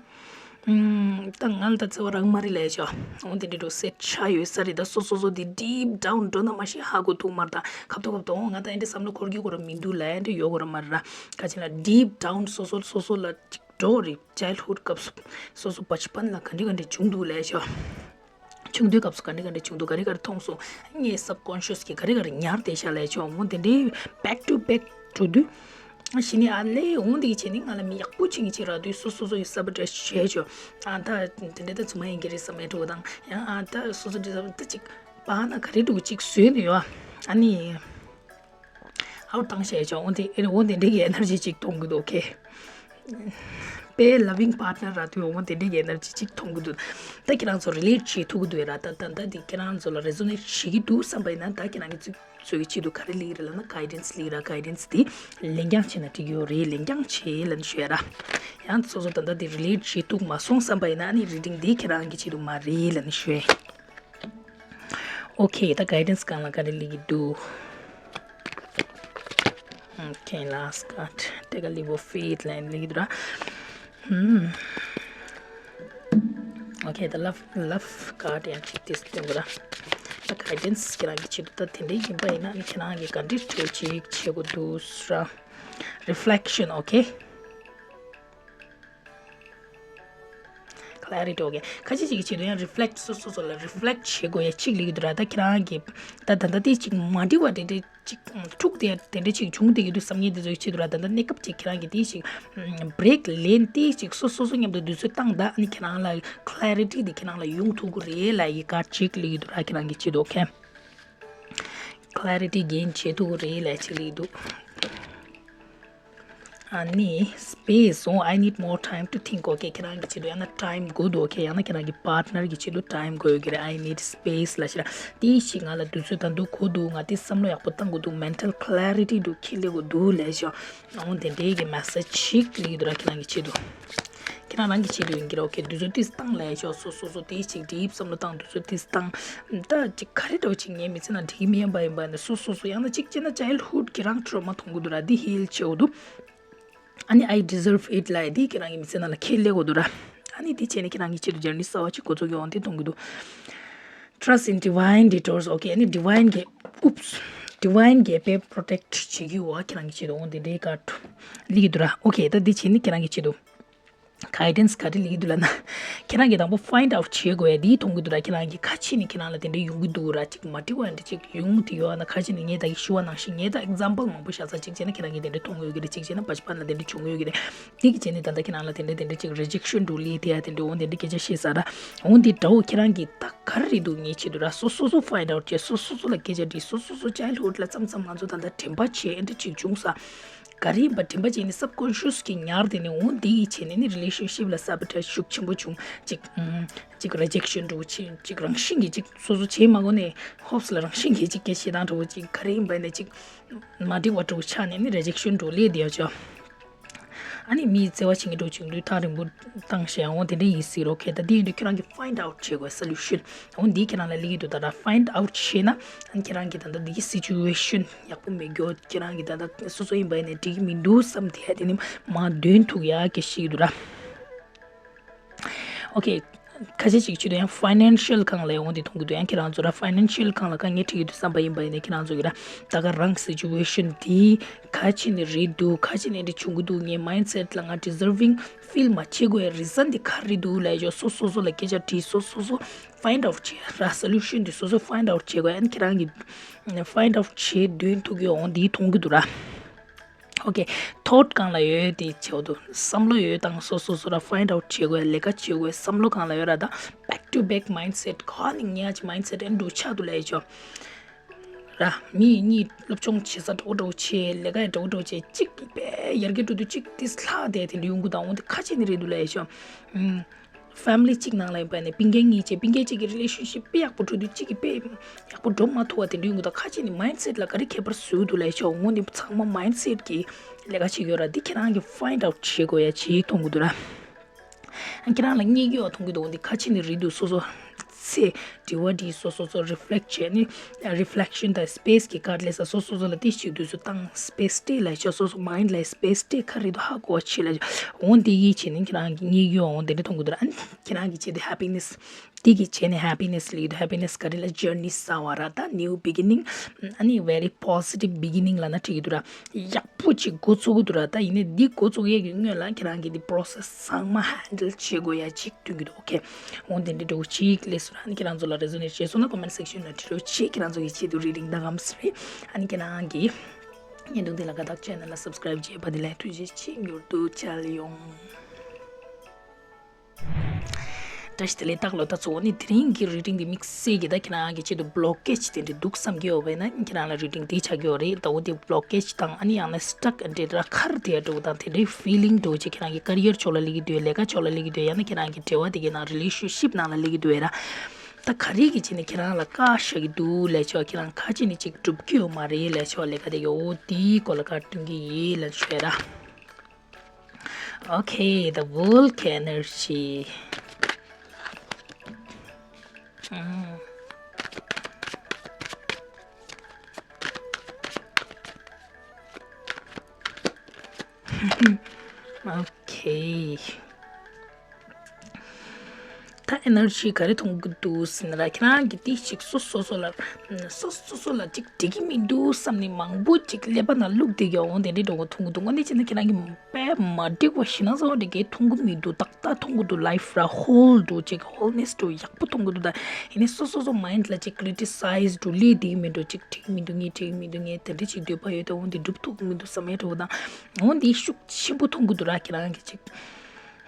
ཨམ། ད་ང་ལ་ད་བརྩེ་བ་རག་མ་རེད་ལབ་ཡ་ཆོག་འོ་དེ་འདྲས་འགྲོ་སེཊ་ཆགས་ཡོད་ས་རེད། ད་སོ་སོ་སོ་དེ་ཌིབ་ཌའུན་འགྲོ་ན་མ་ཤེས་ཧ་གོ་ཐུབ་མ་རེད། ད་ཁ་ཐོག་ཁ་ཐོག་འོ་ང་ད་ཨེ་འདྲས་བསམ་བློ་འཁོར་རྒྱུ་ཁོ་ར་མི་འདུག་ལབ་ཡ་འདྲས་ཡོད་ཁོ་ར་མ་རེད་ར། ཁ་ཅིག་ལ་ཌིབ་ཌའུན་སོ་སོ་སོ་སོ་ལ་ཅིག་འགྲོ་རེད། ཅའི་ལྡི་ཧུཌ་སྐབས་སུ་སོ་སོ་བཅི་པན་ལ་ག་འདྲས་ག་འདྲས་བྱུང་འདུག་ལབ་ཡ་ཆོག་ཆུང་དུས་སྐབས་སུ་ག་འདྲ་ག་འདྲ་བྱུང་འདུག་ག་རེ་ག་རེ་མཐོང་སོང་། ངའི་སབ་ཀོན་ཤི་ཡས་ཀྱིས་ག་རེ་ག་རེ་ཉར་བསྡད་ཤག་ལབ་ཆོག་འོ་དེ་འདྲའི་བེག་ཊུ་བེག་འགྲོ་དུས། ཨ་གཞི་ནས་ཨ་ལས་འོ་འདི་གི་བྱས་ནས་ང་ལ་མི་ཡག་པོ་བྱེད་མཁན་ཅིག་རག་དུས་སོ་སོ་སོ་ཡི་སབ་ཊ་རེ་ཊི་བྱས་ཆོག་ཨ་ད་དེ་འདྲ་ད་རྫུན་མ་ཡིན་གྱི་རེད་བསམ་ཡས་འགྲོ་དང་། ཡང་ཨ་ད་སོ་སོ་འདྲ་བསམ་ད་ཅིག་པ་ན་ག་རེ་འགྲོ་གི་ཅིག་བཟོས་ནས་ཡོད། ཨ་ནི། ཨའུཊ་བཏང་བྱས་ཆོག་འོ་དེ་འོ་དེ་འདྲའི་གི་ཨེ་ནར་ཇི་ཅིག་གཏོང་གི་འདུག་ཁེ། དཔེ་ལ་ཝིང་པཱར་ཊི་ནར་རག་དུས་འོ་དེ་འདྲའི་གི་ཨེ་ནར་ཇི་ཅིག་གཏོང་གི་འདུག་ད་ཁྱེད་རང་ཚོ་རི་ལེཊ་བྱེད་ཐུབ་ཀྱི་འདུག་ར། ད་ད་ད་འདི་ཁྱེད་རང་ཚོ་ལ་རེ་ཛོ་ནེཊ་བྱེད་ཀྱི་འདུག་བསམ་པ་ཡིན་ན་ད་ཁྱེད་རང་གི་ཚོ་ཚོ་གི་ཆེད་དུ་ག་རེ་སླེབས་རེད་ལབ་ན་གའི་ཌན་སི་སླེབས་ར། གའི་ཌན་སི་དེ་ལན་རྒྱག་བྱས་ན་འགྲིག་གི་ཡོད་རེད། ལན་རྒྱག་བྱས་ལབ་ནས་ཞུ་ཡ་ར། ཡང་སོ་སོ་ད་ལྟ་འདི་རི་ལེཊ་བྱེད་ཐུབ་མ་སོང་བསམ་པ་ཡིན་ན་ཨ་ནི་རི་ཌིང་འདི་ཁྱེད་རང་གི་ཆེད་དུ་མ་རེད་ལབ་ནས་ཞུ་ཡ། ཨོ་ཁེ། ད་གའི་ཌན་སི་སྒང་ལ་ག་རེ་སླེབས་ཀྱི་འདུག་ཨོ་ཁེ། ལ་སི་ཊི་ཀཱརཌ། Take a leap of faith ལབ་ནས་སླེབས་ཀྱི་འདུག་ར། ཧུམ། ཨོ་ཁེ། ད་ལབ་ལབ་ཀཱརཌ་ཡང་གཅིག་དེ་སྟོན་དགོས་ར། ད་གའི་ཌན་སི་ཁྱེད་རང་གི་ཆེད་དུ་ད་དེ་འདྲའི་ཡིན་པ་ཡིན་ན་ཨ་ནི་ཁྱེད་རང་གིས་ག་འདྲའི་འགྲོ་ཅིག་བྱེད་དགོས་འདུག་ར། རི་ཕི་ལེག་ཤན། ཨོ་ཁེ། ཀ་ལེ་རི་ཊི། ཨོ་ཁེ། ཁ་ཅིག་ཅིག་གི་ཆེད་དུ་ཡང་རི་ཕི་ལེག་ཊི་སོ་སོ་སོ་ལ་རི་ཕི་ལེག་ཊི་བྱེད་དགོས་ཡ་གཅིག་སླེབས་ཀྱི་འདུག་ར། ད་ཁྱེད་རང་གིས་ད་ད་ལྟ་དེ་ཅིག་མ་འགྲིག་པ་དེ་འདྲ་ཅིག་འཁྲུག་དེ་དེ་འདྲ་ཅིག་བྱུང་བསྡད་ཀྱི་འདུག་བསམ་མཁན་དེ་ཚོའི་ཆེད་དུ་ར། ད་ལྟ་གནས་སྐབས་ཅིག་ཁྱེད་རང་གིས་དེ་ཅིག་བྷི་རེག་ལེན་ཏེ་ཅིག་སོ་སོ་སོ་མཉམ་དུ་དུས་ཚོད་བཏང་ད། ཨ་ནི་ཁྱེད་རང་ལ་ཀ་ལེ་རི་ཊི་དེ་ཁྱེད་རང་ལ་ཡོང་ཐུབ་ཀྱི་རེད་ལབ་ཡ་གཅིག་སླེབས་ཀྱི་འདུག་ར། ཁྱེད་རང་གི་ཆེད་དུ། ཨོ་ཁེ། ཀ་ལེ་རི་ཊི་གེན་བྱེད་ཐུབ་ཀྱི་རེད་ལབ་ཡ་གཅིག་སླེབས་ཀྱི་འདུག་ཨ་ནི་སི་པེ་སི། Oh, I need more time to think. ཨོ་ཁེ། ཁྱེད་རང་གི་ཆེད་དུ་ཡང་ན་ཊའིམ་དགོས་འདུག་ཨོ་ཁེ། ཡང་ན་ཁྱེད་རང་གི་པཱར་ཊི་ནར་གི་ཆེད་དུ་ཊའིམ་དགོས་ཀྱི་རེད། I need space ལབ་ཤག་ར། དེ་ཞིག་ང་ལ་དུས་ཚོད་ད་དུང་དགོས་འདུག་ང་དེ་བསམ་བློ་ཡག་པོ་བཏང་དགོས་འདུག་མེན་ཊལ་ཀ་ལེ་རི་ཊི་འདུག་ཁྱེར་སླེབས་དགོས་འདུག་ལབ་ཤག་འོ་དེ་འདྲའི་གི་མེ་སེ་ཇི་ཞིག་སླེབས་ཀྱི་འདུག་ར། ཁྱེད་རང་གི་ཆེད་དུ། ཁྱེད་ རང་རང་གི་ཆེད་དུ་ཡིན་གྱི་རེད། ཨོ་ཁེ། དུས་ཚོད་ཏིས་བཏང་ལས་ཤོག་སོ་སོ་སོ་དེ་ཅིག་འདྲིས་བསམ་བློ་བཏང་། དུས་ཚོད་ཏིས་བཏང་། ད་ཅིག་ག་རེ་འདྲ་བོ་ཅིག་ངའི་མི་ཚེ་ནང་འགྲིག་གི་མི་ཡིན་པ་ཡིན་པ་ནས་སོ་སོ་སོ་ཡང་ན་ཅིག་བྱས་ན་childhood གི་རང་trauma་མཐོང་གི་འདུག་ར། འདི་heal་བྱེད་དགོས་འདུག་ཨ་ནི་I deserve it་ལབ་ཡ་འདི་ཁྱེད་རང་གི་མི་ཚེ་ནང་ལ་ཁས་ལེན་དགོས་འདུག་ར། ཨ་ནི་འདི་བྱས་ནས་ཁྱེད་རང་གི་ཆེད་དུ་journey་གསར་བ་ཅིག་འགོ་འཛུགས་ཡོང་འདི་མཐོང་གི་འདུག Trust in divine detours. ཨོ་ཁེ། ཨ་ནི་divine་གི་oops divine་གི་པའི་protect་བྱེད་ཀྱི་ཡོད་ཁྱེད་རང་གི་ཆེད་དུ། འོ་འདི་འདྲའི་card་ལི་གི་འདུག་ར། ཨོ་ཁེ། ད་འདི་བྱས་ནས་ཁྱེད་རང་གི་ཆེད་དུ་guidance་ག་རེ་ལི་གི་འདུག་ལབ་ན། ཁྱེད་རང་གི་དང་པོ་find out་བྱེད་དགོས་ཡ་འདི་མཐོང་གི་འདུག་ར། ཁྱེད་རང་གི་ཁ་ཕྱེ་ནས་ཁྱེད་རང་ལ་དེ་འདྲ་ཡོང་གི་འདུག་ར། ཅིག་མ་འགྲིག་པ་འདྲ་ཅིག་ཡོང་གི་འདུག་ཡོད་ན་ཁ་ཕྱེ་ནས་ངས་ད་གི་ཞུ་བ་ནང་བཞིན་ངས་ད་example་མང་པོ་བཞག་ས་ཅིག་བྱས་ན་ཁྱེད་རང་གི་དེ་འདྲ་མཐོང་གི་ཡོད་ཀྱི་རེད། ཅིག་བྱས་ན་བ་ཞིག་པ་ན་དེ་འདྲ་བྱུང་གི་ཡོད་ཀྱི་རེད། དེ་གི་བྱས་ནས་ད་ལྟ་ཁྱེད་རང་ལ་དེ་འདྲ་དེ་འདྲ་ཅིག་rejection་འགྲོ་ལི་དེ་ཡ་དེ་འདྲ་འོ་དེ་འདྲ་སྐད་ཆ་བཤད་ས་ར། འོ་འདི་འདྲ་བོ་ཁྱེད་རང་གི་ད་ག་རེ་རེད་འདུག་ངའི་ཆེད་དུ་ར། སོ་སོ་སོ་find out་བྱས། སོ་སོ་སོ་ལ་སྐད་ཆ་དྲིས། སོ་སོ་སོ་childhood་ལ་མཚམས་མཚམས་ང་ཚོ་ད་ལྟ་དྲན་པ་བྱས་ཨེ་འདྲ་ཅིག་བྱུང་ས་ག་རེ་ཡིན་པ་དྲན་པ་བྱས་ནས་subconscious་གི་ཉར་དེ་ནས་འོ་འདི་ཡི་བྱས་ནས་ནི་relationship་ལ་sabotage་ཤུགས་ཆེན་པོ་བྱུང་། ཅིག་ཨམ། ཅིག་rejection་འདྲ་བོ་བྱས། ཅིག་རང་བཞིན་གྱིས་ཅིག་སོ་སོ་བྱས་མ་དགོས་ནས་hopes་ལ་རང་བཞིན་གྱིས་ཅིག་སྐད་ཆ་བཤད་སྟངས་འདྲ་བོ་ཅིག་ག་རེ་ཡིན་པ་ནས་ཅིག་མ་འགྲིག་པ་འདྲ་བོ་ཆགས་ནས་ནི་rejection་འདྲ་བོ་སླེབས་བསྡད་ཡོད་ཅོ། ཨ་ནི་མིས་བརྩེ་བ་བྱེད་མཁན་འདྲ་བོ་བྱུང་དུས་ཐག་རིང་པོ་བཏང་བཞག་འོ་དེ་འདྲ་ཡིན་སྲིད་རོ། ཁེ། ད་དེ་ཡིན་དུས་ཁྱེད་རང་གིས་find out་བྱེད་དགོས་solution། འོ་འདི་ཁྱེད་རང་ལ་སླེབས་ཀྱི་འདུག་ད་ར་find out་བྱས་ན་ཨ་ནི་ཁྱེད་རང་གིས་ད་ལྟ་འདི་situation་ཡག་པོ་མེད་རྒྱུ། ཁྱེད་རང་གིས་ད་ལྟ་སོ་སོ་ཡིན་པ་ཡིན་ནའི་འགྲིག་གི་མི་འདུག་བསམ་དེ་ཡ་དེ་ནི་མར་འདོན་ཐུབ་ཡ་གི་ཤེས་ཀྱི་འདུག་ར། ཨོ་ཁེ། ཁ་ཤས་ཅིག་ཆེད་དུ་ཡང་financial་སྒང་ལ་ཡོང་དེ་མཐོང་གི་འདུག་ཡང་ཁྱེད་རང་ཚོ་ར་financial་སྒང་ལ་དཀའ་ངལ་འཕྲད་ཀྱི་འདུག་བསམ་པ་ཡིན་པ་ཡིན་ན་ཁྱེད་རང་ཚོ་གི་ར་ད་ག་རང་situation་འདི་ག་ཅི་ནས་རེད་འདུག་ག་ཅི་ནས་འདི་བྱུང་གི་འདུག་ངའི་mindset་ལ་ང་deserving་feel་མ་བྱེད་དགོས་ཡ་reason་འདི་ག་རེད་འདུག་ལབ་ཡ་ཅོ་སོ་སོ་སོ་ལ་སྐད་ཆ་དྲིས། སོ་སོ་སོ་find out་བྱས་ར། solution་འདི་སོ་སོ་find out་བྱེད་དགོས་ཡ། ཁྱེད་རང་གི་find out་བྱས་འདོན་ཐུབ་ཀྱི་ཡོང་འདི་མཐོང་གི་འདུག་ར། ཨོ་ཁེ། thought་སྒང་ལ་ཡོད་དེ་ཆེ་བོ་འདུག་བསམ་བློ་ཡོད་དང་སོ་སོ་སོ་ར་find out་བྱེད་དགོས། ལས་ཀ་བྱེད་དགོས་བསམ་བློ་སྒང་ལ་ཡོད་ར། ད་back to back mindset་ག་ནི་ངའི་mindset་ཨེ་འདུག་ཆགས་འདུག་ལས་ཆོ་ར། མི་གཉིས་སློབ་སྦྱོང་བྱེད་ས་འགྲོ་འགྲོ་བྱེད། ལས་ཀ་འགྲོ་འགྲོ་བྱེད། གཅིག་དཔེ་ཡར་རྒྱས་འགྲོ་དུས་གཅིག་ཏིས་ལྷག་བསྡད་དེ་འདྲ་ཡོང་གི་དང་འོ་དེ་ཁ་ཅིག་ནི་རེད་འདུག་ལས་ཆོ། ཨུམ། family་གཅིག་ནང་ལ་ཡིན་པ་ནས་སྤུན་ཀྱག་གཉིས་བྱས། སྤུན་ཀྱག་གཅིག་གི་relationship་དཔེ་ཡག་པོ་འགྲོ་དུས་གཅིག་གི་དཔེ་ཡག་པོ་འགྲོ་མ་ཐུབ་པ་དེ་འདྲ་ཡོང་གི་འདུག་ཁ་ཅིག་ནི་mindset་ལ་ག་རེ་ཁྱད་པར་བཟོས་འདུག་ལས་ཆོག་ངོ་ནི་ཚང་མ་mindset་གི་ལས་ཀ་བྱེད་ཀྱི་ཡོད་ར། འདི་ཁྱེད་རང་གི་find out་བྱེད་དགོས་ཡ་ཅིག་མཐོང་གི་འདུག་ར། ཁྱེད་རང་ལ་རྙེད་ཀྱི་ཡོད་མཐོང་གི་འདུག་འདི་ཁ་ཅིག་ནི་རེད་འདུག་སོ་སོ་ཚེ་དྲི་བ་དྲིས། སོ་སོ་སོ་reflect་བྱས་ནི་reflection་དང་space་གི་card་ལས་ས་སོ་སོ་སོ་ལ་དེ་ཞིག་དུས་སུ་བཏང་space་སྤྲད་ལ་ཆོག་སོ་སོ་mind་ལ་space་སྤྲད་ག་རེ་འདུག་ཧ་གོ་བ་བྱེད་ལ་འོ་འདི་ཡིད་བྱེད་ནི་ཁྱེད་རང་གི་རྙེད་ཀྱི་ཡོད་འོ་འདི་འདྲ་མཐོང་གི་འདུག་ར། ཨ་ནི་ཁྱེད་རང་གི་ཆེད་དུ་happiness་དེ་གི་བྱས་ནས་happiness་ལ་ཡོད་happiness་ག་རེ་ལ་journey་གསར་བ་ར་ད་new beginning་ཨ་ནི་very positive beginning་ལ་ན་འགྲིག་གི་འདུག་ར། ཡག་པོ་ཅིག་འགོ་ཚུགས་ཀྱི་འདུག་ར། ད་ཡིན་ནའི་འདི་འགོ་ཚུགས་ཡས་ཀྱི་སྔོན་ལ་ཁྱེད་རང་གིས་འདི་process་ཚང་མ་handle་བྱེད་དགོས་ཡ་ཅིག་སྟོན་གྱི་འདུག་ཨོ་ཁེ། འོ་དེ་འདྲ་འདྲ་བོ་ཅིག་སླེབས་སོང་ར། ཨ་ནི་ཁྱེད་རང་ཚོ་ལ་resonate་བྱས་སོང་ན་comment section་ལ་བྲིས་རོགས་བྱེད། ཁྱེད་རང་ཚོ་གི་ཆེད་དུ་reading་ད་གམ་སི་རེད། ཨ་ནི་ཁྱེད་རང་གི་བརྙན་ཐུང་འདི་ལ་དགའ་རྟགས་channel་ལ་subscribe་བྱས་པ་དེ་ལ་ཐུགས་རྗེ་ཆེ། མྱུར་དུ་མཇལ་ཡོང་། བཀྲ་ཤིས་བདེ་ལེགས། སྟག་ལོ་ད་ཚོ་ནི་དེ་རིང་གི་reading་འདི་དམིགས་བསལ་གྱི་ད་ཁྱེད་རང་གི་ཆེད་དུ་blockage་དེ་འདྲ་འདུག་བསམ་གྱི་ཡོད་པས་ན་ཁྱེད་རང་ལ་reading་འདི་ཆགས་ཀྱི་ཡོད་རེད། ད་འོ་དེ་blockage་དང་ཨ་ནི་ཡང་ན་stuck་འདྲ་ར་ཁར་དེ་འགྲོ་དང་དེ་འདྲའི་feeling་འགྲོ་ཅིག་ཁྱེད་རང་གི་career་ཕྱོགས་ལ་སླེབས་ཀྱི་འདུག་ལས་ཀ་ཕྱོགས་ལ་སླེབས་ཀྱི་འདུག་ཡང་ན་ཁྱེད་རང་གི་འབྲེལ་བ་དེ་གའི་ནང་relationship་ནང་ལ་སླེབས་ཀྱི་འདུག་ར། ད་ག་རེ་གི་ཆེད་ནས་ཁྱེད་རང་ལ་བཀག་བཞག་གི་འདུག་ལས་ཆོག་ཁྱེད་རང་ཁ་ཅིག་ནི་ཅིག་འགྲུབ་ཀྱི་ཡོད་མ་རེད་ལས་ཆོག་ལས་ཀ་དེ་གའི་འོ་དེའི་སྐོར་ལ་བཀའ་དྲིན་གྱི་ཡིན་ལས་ཆོག་ར། Okay, the Vulcan energy. Mm. Okay. ད་energy་ག་རེ་མཐོང་གི་འདུག་ཟེར་ན་ར་ཁྱེད་རང་གི་ཏིག་ཅིག་སོ་སོ་སོ་ལ་སོ་སོ་སོ་ལ་ཅིག་འགྲིག་གི་མི་འདུག་བསམ་ནས་མང་པོ་ཅིག་ཀླད་པ་ནང་བླུགས་བསྡད་ཀྱི་འོང་དེ་འདྲའི་འགྲོ་གི་མཐོང་གི་འདུག་དངོས་གནས་བྱས་ན་ཁྱེད་རང་གི་དཔེ་མ་འགྲིག་པ་ཞེ་ན་ཚ་བ་འདྲ་གས་མཐོང་གི་མི་འདུག་ཏག་ཏག་མཐོང་གི་འདུག life་ར་whole་འདུག་ཅིག་wholeness་འདུག་ཡག་པོ་མཐོང་གི་འདུག་ད་ཡིན་ནའི་སོ་སོ་སོ་mind་ལ་ཅིག་criticize་འདུག་ལས་བསྡད་ཀྱི་མི་འདུག་ཅིག་འགྲིག་མི་འདུག་ངས་འགྲིག་མི་འདུག་ངས་དེ་འདྲ་ཅིག་འདོད་པ་ཡོད་དེ་འོང་དེ་འགྲུབ་ཐུབ་ཀྱི་མི་འདུག་བསམ་ཡས་འགྲོ་གི་དང་འོང་དེ་ཤུགས་ཆེན་པོ་མཐོང་གི་འདུག་ར་ཁྱེད་རང་གི་ཅིག་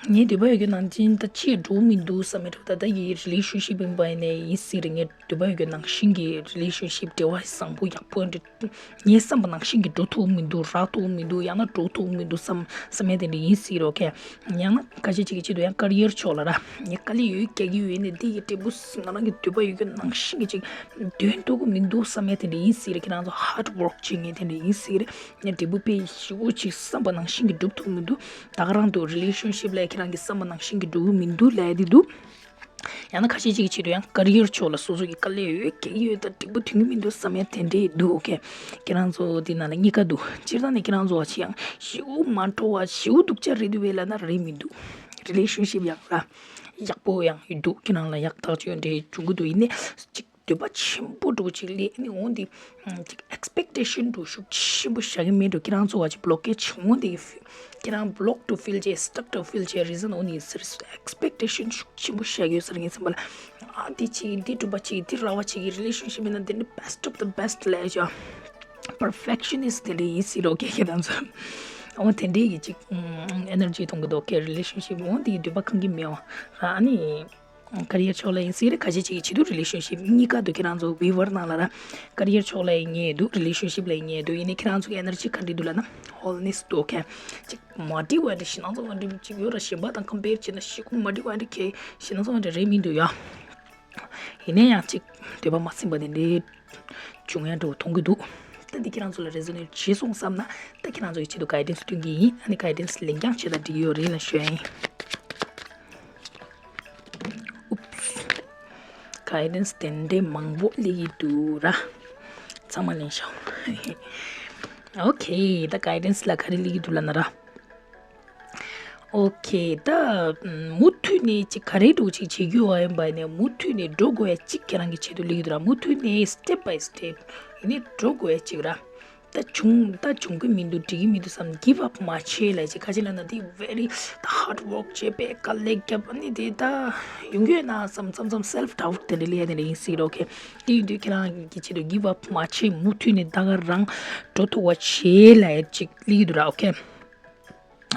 ངའི་འདོད་པ་ཡོད་རྒྱུ་ནང་བཞིན་ད་ཅིག་འགྲོ་མི་འདུག་བསམ་མེད་འགྲོ་ད་ད་ཡི་relationship་ཡིན་པ་ཡིན་ནའི་ཡིན་སྲིད་རེད། ངའི་འདོད་པ་ཡོད་རྒྱུ་ནང་བཞིན་གྱི་relationship་འབྲེལ་བ་བཟང་པོ་ཡག་པོ་འདྲ་ངའི་བསམ་པ་ནང་བཞིན་གྱི་འགྲོ་ཐུབ་མི་འདུག་རག་ཐུབ་མི་འདུག་ཡང་ན་འགྲོ་ཐུབ་མི་འདུག་བསམ་བསམ་ཡས་དེ་འདྲ་ཡིན་སྲིད་རོ་ཁེ། ཡང་ན་ཁ་ཤས་ཅིག་གི་ཆེད་དུ་ཡང་career་ཕྱོགས་ལ་ར་ངས་དཀའ་ལས་ཡོད་རྒྱག་གི་ཡོད་ནས་འདི་ཡི་འབྲས་བུ་ང་རང་གི་འདོད་པ་ཡོད་རྒྱུ་ནང་བཞིན་གྱི་ཅིག་འདོན་ཐུབ་ཀྱི་མི་འདུག་བསམ་ཡས་དེ་འདྲ་ཡིན་སྲིད་རེད། ཁྱེད་རང་ཚོ་hard work་བྱེད་མཁན་དེ་འདྲ་ཡིན་སྲིད་རེད། ངས་འབྲས་བུ་དཔེ་ཞེ་པོ་ཅིག་བསམ་པ་ནང་བཞིན་གྱི་འགྲུབ་ཐུབ་མི་འདུག་ད་ག་རང་དུ་relationship་ལ་ ཁྱེད་རང་གི་བསམ་པ་ནང་བཞིན་གྱི་འགྲོ་གི་མི་འདུག་ལབ་ཡ་དེ་འདུག་ཡང་ན་ཁ་ཤས་ཅིག་གི་ཆེད་དུ་ཡང་ཀ་རི་ཡར་ཕྱོགས་ལ་སོ་སོ་གི་དཀའ་ལས་ཡོད་རྒྱག་གི་ཡོད་ད་འགྲིག་པོ་ཐོན་གི་མི་འདུག་བསམ་ཡ་དེ་འདྲས་འདུག་ཨོ་ཁེ། ཁྱེད་རང་ཚོ་དེ་ནང་ལ་གཉིས་ཀ་འདུག་སྤྱིར་བཏང་ནས་ཁྱེད་རང་ཚོ་བ་ཆེ་ཡང་ཞེ་པོ་མ་འགྲོ་བ་ཞེ་པོ་སྡུག་ཅག་རེད་འདུག་བས་ལབ་ན་རེད་མི་འདུག་རི་ལེ་ཤན་ཤིབ་ཡག་ལ་ཡག་པོ་ཡང་འདུག་ཁྱེད་རང་ལ་ཡག་ཐག་ཆོད་འདྲས་བྱུང་གི་འདུག་ཡིན་ནའི་ཅིག་འདོད་པ་ཆེན་པོ་འདྲ་པོ་ཅིག་སླེབས་ནི་འོང་དེ་ཅིག་ཨེགས་པེག་ཊེ་ཤན་འདྲ་པོ་ཤུགས་ཆེན་པོ་བཞག་གི་མེད་འགྲོ། ཁྱེད་རང་ཚོ་བ་ཅིག་བྷི་ལོག་ཀེ་ཇི་འོང་དེ་ཁྱེད་རང་བྷི་ལོག་ཏུ་ཕིལ་བྱས་སི་ཊག་ཏུ་ཕིལ་བྱས་རི་ཛན་འོང་ནི་ཟེར་ཨེགས་པེག་ཊེ་ཤན་ཤུགས་ཆེན་པོ་བཞག་ཡོད་ཟེར་ངའི་སེམས་པ་ལ་ཨ་འདི་བྱེད་ཀྱི་འདི་སྒྲུབ་པ་བྱེད་ཀྱི་འདི་རག་པ་བྱེད་ཀྱི་རི་ལེ་ཤན་ཤིབ་ཡིན་ན་འདི་ནི་best of the best ལབ་ཡ་ཅིག་པར་ཕེག་ཤ་ནིསི་ཊི་དེ་འདྲས་ཡིན་སྲིད་རོགས་ཁེ་ཁེ་དང་ཚོ་འོ་དེ་འདྲས་ཀྱི་ཅིག་ཨེ་ནར་ཇི་གཏོང་གི་འདུག་ཁེ་རི་ལེ་ཤན་ཤིབ་འོང་དེ་ཡི་འདོད་པ་ཁེངས་ཀྱི་མེད་པ་ར་ཨ་ནི། ཀ་རི་ཡར་ཕྱོགས་ལ་ཡིན་སྲིད་རེད། ཁ་ཤས་ཅིག་གི་ཆེད་དུ་རི་ལེ་ཤན་ཤིབ་གཉིས་ཀ་འདུག་ཁྱེད་རང་ཚོ་བི་ཝར་ནང་ལ་ར་ཀ་རི་ཡར་ཕྱོགས་ལ་ཡིན་ངེས་འདུག་རི་ལེ་ཤན་ཤིབ་ལ་ཡིན་ངེས་འདུག་ཡིན་ནའི་ཁྱེད་རང་ཚོ་གི་ཨེ་ནར་ཇི་ག་འདྲ་འདུག་ལབ་ན་ཧོལ་ནེ་སི་འདུག་ཁེ་ཅིག་མ་འགྲིག་པ་འདྲ་ཞེ་ནང་ཚོ་མ་འགྲིག་ཅིག་ཡོད་ར་གཞན་པ་དང་ཀམ་པེར་བྱས་ན་ཤི་ཁུག་མ་འགྲིག་པ་འདྲ་ཁེ་ཞེ་ནང་ཚོ་མ་འདྲ་རེད་མི་འདུག་ཡ། ཡིན་ནའི་ཡང་ཅིག་འདོད་པ་མ་ཚིམ་པ་དེ་འདྲའི་བྱུང་ཡ་འདྲ་བོ་མཐོང་གི་འདུག་ད་འདི་ཁྱེད་རང་ཚོ་ལ་རེ་ཛོ་ནེཊ་བྱས་སོང་བསམ་ན་ད་ཁྱེད་རང་ཚོ་གི་ཆེད་དུ་གའི་ཌེན་སི་སྟོན་གི་ཡིན། ཨ་ནི་གའི་ཌེན་སི་ལེན་རྐྱང་བྱེད་ད་འགྲིག་ཡོད་རེད་ལ་ཞུ་ཡ་ཡིན། ཨུབས། གའི་ཌེན་སི་དེ་འདྲའི་མང་པོ་སླེབས་ཀྱི་འདུག་ར། ཚང་མ་ལེན་ཤོག་ཨོ་ཁེ། ད་གའི་ཌེན་སི་ལ་ག་རེ་སླེབས་ཀྱི་འདུག་ལབ་ན་ར། ཨོ་ཁེ། ད་མུ་མཐུད་ནས་ཅིག་ག་རེ་འདྲ་ཅིག་བྱེད་རྒྱུ་བ་ཡིན་པ་ནས་མུ་མཐུད་ནས་འགྲོ་དགོས་ཡ་ཅིག་ཁྱེད་རང་གི་ཆེད་དུ་སླེབས་ཀྱི་འདུག་ར། མུ་མཐུད་ནས་སི་ཊེབ་བྷའི་སི་ཊེབ་ཡིན་ནས་འགྲོ་དགོས་ཡ་ཅིག་ར། ད་བྱུང་ད་བྱུང་གི་མི་འདུག་འགྲིག་གི་མི་འདུག་བསམ་གིབ་ཨབ་མ་བྱེད་ལབ་ཅིག་ཁ་ཅིག་ལབ་ན་དེ་ཝེ་རི་ད་ཧར་ཌི་ཝོག་བྱས་པས་དཀའ་ལས་བརྒྱབ་ཨ་ནི་དེ་ད་ཡོང་གི་ཡོད་ན་བསམ་མཚམས་མཚམས་སེལ་ཕི་ཌའུ་ཊི་དེ་འདྲ་སླེབས་ཡ་དེ་འདྲ་ཡིན་སྲིད་རོགས་ཁེ། དེ་ཡིན་དུས་ཁྱེད་རང་གི་ཆེད་དུ་གིབ་ཨབ་མ་བྱེད་མུ་མཐུད་ནས་ད་ག་རང་འགྲོ་ཐུབ་པ་བྱེད་ལབ་ཅིག་སླེབས་ཀྱི་འདུག་ར། ཨོ་ཁེ།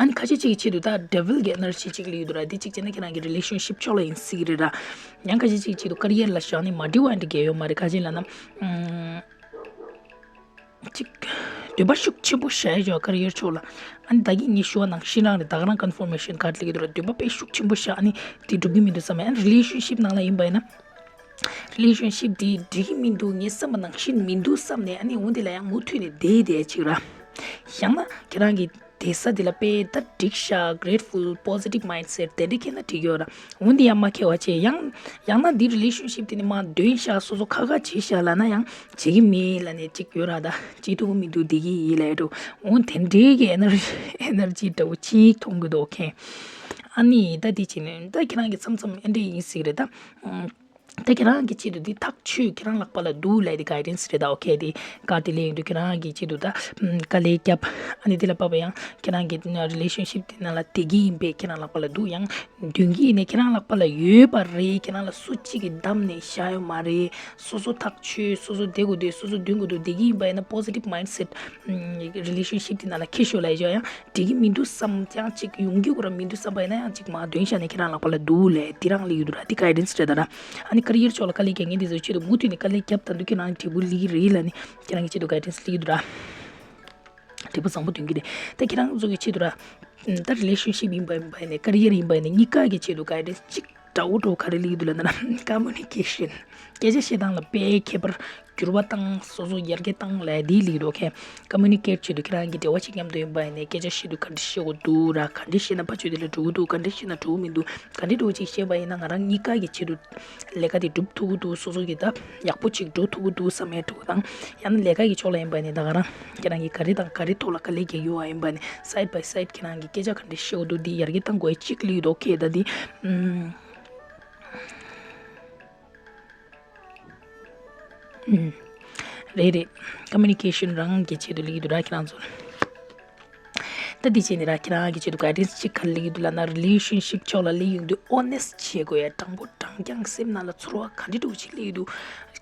ཨ་ནི་ཁ་ཤས་ཅིག་གི་ཆེད་དུ་ད་ཌེ་ཝིལ་གྱི་ཨེ་ནར་ཇི་ཅིག་སླེབས་ཀྱི་འདུག་ར། དེ་ཅིག་བྱས་ན་ཁྱེད་རང་གི་རི་ལེ་ཤན་ཤིབ་ཕྱོགས་ལ་ཡིན་སྲིད་ཀྱི་རེད་ར། ཡང་ཁ་ཤས་ཅིག་གི་ཆེད་དུ་ཀ་རི་ཡར་ལ་བཞག་ནས་མ་འགྲིག་པ་འདྲ་གས་ཡོད་མ་རེད། ཁ་ཅིག་ལབ་ན། ཨམ། ཅིག་འདོད་པ་ཤུགས་ཆེན་པོ་བཞག་ཡ་ཅིག་ཀ་རི་ཡར་ཕྱོགས་ལ། ཨ་ནི་ད་གིན་ངས་ཞུ་བ་ནང་བཞིན་རང་རེད། ད་ག་རང་ཀོན་ཕོར་མེ་ཤན་ཁ་སླེབས་ཀྱི་འདུག་ར། འདོད་པ་དཔེ་ཤུགས་ཆེན་པོ་བཞག་ཨ་ནི་དེ་འགྲུབ་ཀྱི་མི་འདུག་བསམ་ཡ། ཨ་ནི་རི་ལེ་ཤན་ཤིབ་ནང་ལ་ཡིན་པ་ཡིན་ན། རི་ལེ་ཤན་ཤིབ་དེ་འགྲིག་གི་མི་འདུག་ངའི་བསམ་པ་ནང་བཞིན་མི་འདུག་བསམ་ནས་ཨ་ནི་འོ་དེ་ལ་ཡང་མུ་མཐུད་ནས་བསྡད་བསྡད་ཅིག་ར། ཡང་ན་ཁྱེད་རང་གི་བསྡད་ས་དེ་ལ་དཔེ་ད་འགྲིག་ཤག་གྷ་རེ་ཊི་ཕུལ་པོ་ཟི་ཊིབ་མའིན་ཌི་སེ་ཊི་དེ་འདྲ་ཁྱེར་ན་འགྲིག་ཡོད་ར། འོ་འདི་ཡང་མ་ཁྱེར་བ་བྱས་ཡང་ཡང་ན་འདི་རི་ལེ་ཤན་ཤིབ་དེ་ནི་མ་འདོན་ཤག་སོ་སོ་ཁ་ཁ་བྱས་ཤག་ལབ་ན་ཡང་བྱེད་ཀྱི་མེད་ལབ་ནས་ཅིག་ཡོད་ར། ད་བྱེད་ཐུབ་ཀྱི་མི་འདུག་བསྡད་ཀྱི་ཡིན་ལབ་འགྲོ། འོ་དེ་འདྲའི་གི་ཨེ་ནར་ཇི་ཨེ་ནར་ཇི་འདྲ་བོ་ཅིག་མཐོང་གི་འདུག་ཨོ་ཁེ། ཨ་ནི་ད་དེ་བྱས་ནས་ད་ཁྱེད་རང་གི་མཚམས་མཚམས་ཨེ་འདྲ་ཡིན་སྲིད་རེད་ད། ད་ཁྱེད་རང་གི་ཆེད་དུ་འདི་ཐག་ཆོད་ཁྱེད་རང་ལག་པ་ལ་འདུག་ལབ་དེ་གའི་ཌེན་སི་རེད་ད། ཨོ་ཁེ། དེ་ག་དེ་ལས་ཡིན་དུས་ཁྱེད་རང་གི་ཆེད་དུ་ད་དཀའ་ལས་བརྒྱབ་ཨ་ནི་དེ་ལ་བབས་པ་ཡང་ཁྱེད་རང་གི་རི་ལེ་ཤན་ཤིབ་དེ་ནང་ལ་བསྡད་ཀྱི་ཡིན་པས་ཁྱེད་རང་ལག་པ་ལ་འདུག་ཡང་འདོན་གྱི་ཡིན་ནས་ཁྱེད་རང་ལག་པ་ལ་ཡོད་པ་རེད། ཁྱེད་རང་ལ་སུ་གཅིག་གིས་བདམས་ནས་བཞག་ཡོད་མ་རེད། སོ་སོ་ཐག་ཆོད་སོ་སོ་བསྡད་དགོས་དེ་སོ་སོ་འདོན་དགོས་འདུག་བསྡད་ཀྱི་ཡིན་པ་ཡིན་ན་པོ་ཟི་ཊིབ་མའིན་ཌི་སེ་ཊི་རི་ལེ་ཤན་ཤིབ་དེ་ནང་ལ་འཁྱེར་ཤོག་ལབ་ཡོད་ཡང་། འགྲིག་གི་མི་འདུག་བསམ་ཡང་ཅིག་ཡོང་རྒྱུ་ཁོ་རང་མི་འདུག་བསམ་པ་ཡིན་ན་ཡང་ཅིག་མར་འདོན་བཞག་ནས་ཁྱེད་རང་ལག་པ་ལ་འདུག་ལབ་དེ་རང་སླེབས་ཀྱི་འདུག་ར། དེ་གའི་ཌེན་སི་རེད་ད་ར། ཨ་ནི་ཀ་རི་ཡར་ཕྱོགས་ལ་དཀའ་ལས་རྒྱག་མཁན་དེ་ཚོའི་ཆེད་དུ་མུ་མཐུད་ནས་དཀའ་ལས་བརྒྱབ་ད་འདུག་ཁྱེད་རང་འབྲས་བུ་སླེབས་ཀྱི་རེད་ལབ་ནས་ཁྱེད་རང་གི་ཆེད་དུ་གའི་ཌེན་སི་སླེབས་ཀྱི་འདུག་ར། འབྲས་བུ་བཟང་པོ་འདོན་གྱི་རེད། ད་ཁྱེད་རང་ཚོ་གི་ཆེད་དུ་ར། ད་རི་ལེ་ཤན་ཤིབ་ཡིན་པ་ཡིན་པ་ཡིན་ནས་ཀ་རི་ཡར་ཡིན་པ་ཡིན་ནས་གཉིས་ཀ་གི་ཆེད་དུ་གའི་ཌེན་སི་གཅིག་འདྲ་བོ་འདྲ་བོ་ག་རེ་སླེབས་ཀྱི་འདུག་ལབ་ན་ཀོ་མུ་ནི་ཀེ་ཤན། སྐད་ཆ་བཤད་སྟངས་ལ་དཔེ་ཁྱད་པར་འགྱུར་བ་བཏང་སོ་སོ་ཡར་རྒྱས་བཏང་ལབ་དེ་སླེབས་ཀྱི་འདུག་ཁེ། ཀོ་མུ་ནི་ཀེཊ་ཆེད་དུ་ཁྱེད་རང་གི་འབྲེལ་བ་ཞིག་མཉམ་དུ་ཡིན་པ་ཡིན་ནའི་སྐད་ཆ་བཤད་དུས་ག་འདྲ་བཤད་དགོས་འདུག་ར། ག་འདྲ་བཤད་ན་ཕ་ཆོས་དེ་ལ་འགྲོ་གི་འདུག་ག་འདྲ་བཤད་ན་འགྲོ་གི་མི་འདུག་ག་འདྲ་འདྲ་བོ་ཅིག་བཤད་པ་ཡིན་ན་ང་རང་གཉིས་ཀ་གི་ཆེད་དུ་ལས་ཀ་དེ་སྒྲུབ་ཐུབ་ཀྱི་འདུག་སོ་སོ་གི་ད་ཡག་པོ་ཅིག་འགྲོ་ཐུབ་ཀྱི་འདུག་བསམ་ཡ་འདྲ་བོ་དང་ཡང་ན་ལས་ཀ་གི་ཕྱོགས་ལ་ཡིན་པ་ཡིན་ནའི་ད་ག་རང་ཁྱེད་རང་གི་ག་རེ་དང་ག་རེ་ཐོག་ལ་དཀའ་ལས་རྒྱག་གི་ཡོད་པ་ཡིན་པ་ནི་སའིཌ་བའི་སའིཌ་ཁྱེད་རང་གི་སྐད་ཆ་ག་འདྲ་བཤད་དགོས་འདུག་འདི་ཡར་རྒྱས་གཏང་དགོས་ཡ་གཅིག་སླེབས་ཀྱི་འདུག་ཁེ། ད་འདི་ཨུམ། ཨུམ། རེད་རེད། ཀོ་མུ་ནི་ཀེ་ཤན་རང་གི་ཆེད་དུ་སླེབས་ཀྱི་འདུག་ར་ཁྱེད་རང་ཚོ། ད་འདི་བྱས་ནས་ར་ཁྱེད་རང་གི་ཆེད་དུ་གའི་ཌེན་སི་གཅིག་ག་རེ་སླེབས་ཀྱི་འདུག་ལབ་ན་རི་ལེ་ཤན་ཤིབ་ཕྱོགས་ལ་སླེབས་ཡོང་དུས་ཨོ་ནེ་སི་ཊི་བྱེད་དགོས་ཡ། དྲང་པོ་དྲང་རྐྱང་སེམས་ནང་ལ་ཚོར་བ་ག་འདྲ་འདྲ་བོ་ཅིག་སླེབས་ཡོང་དུས།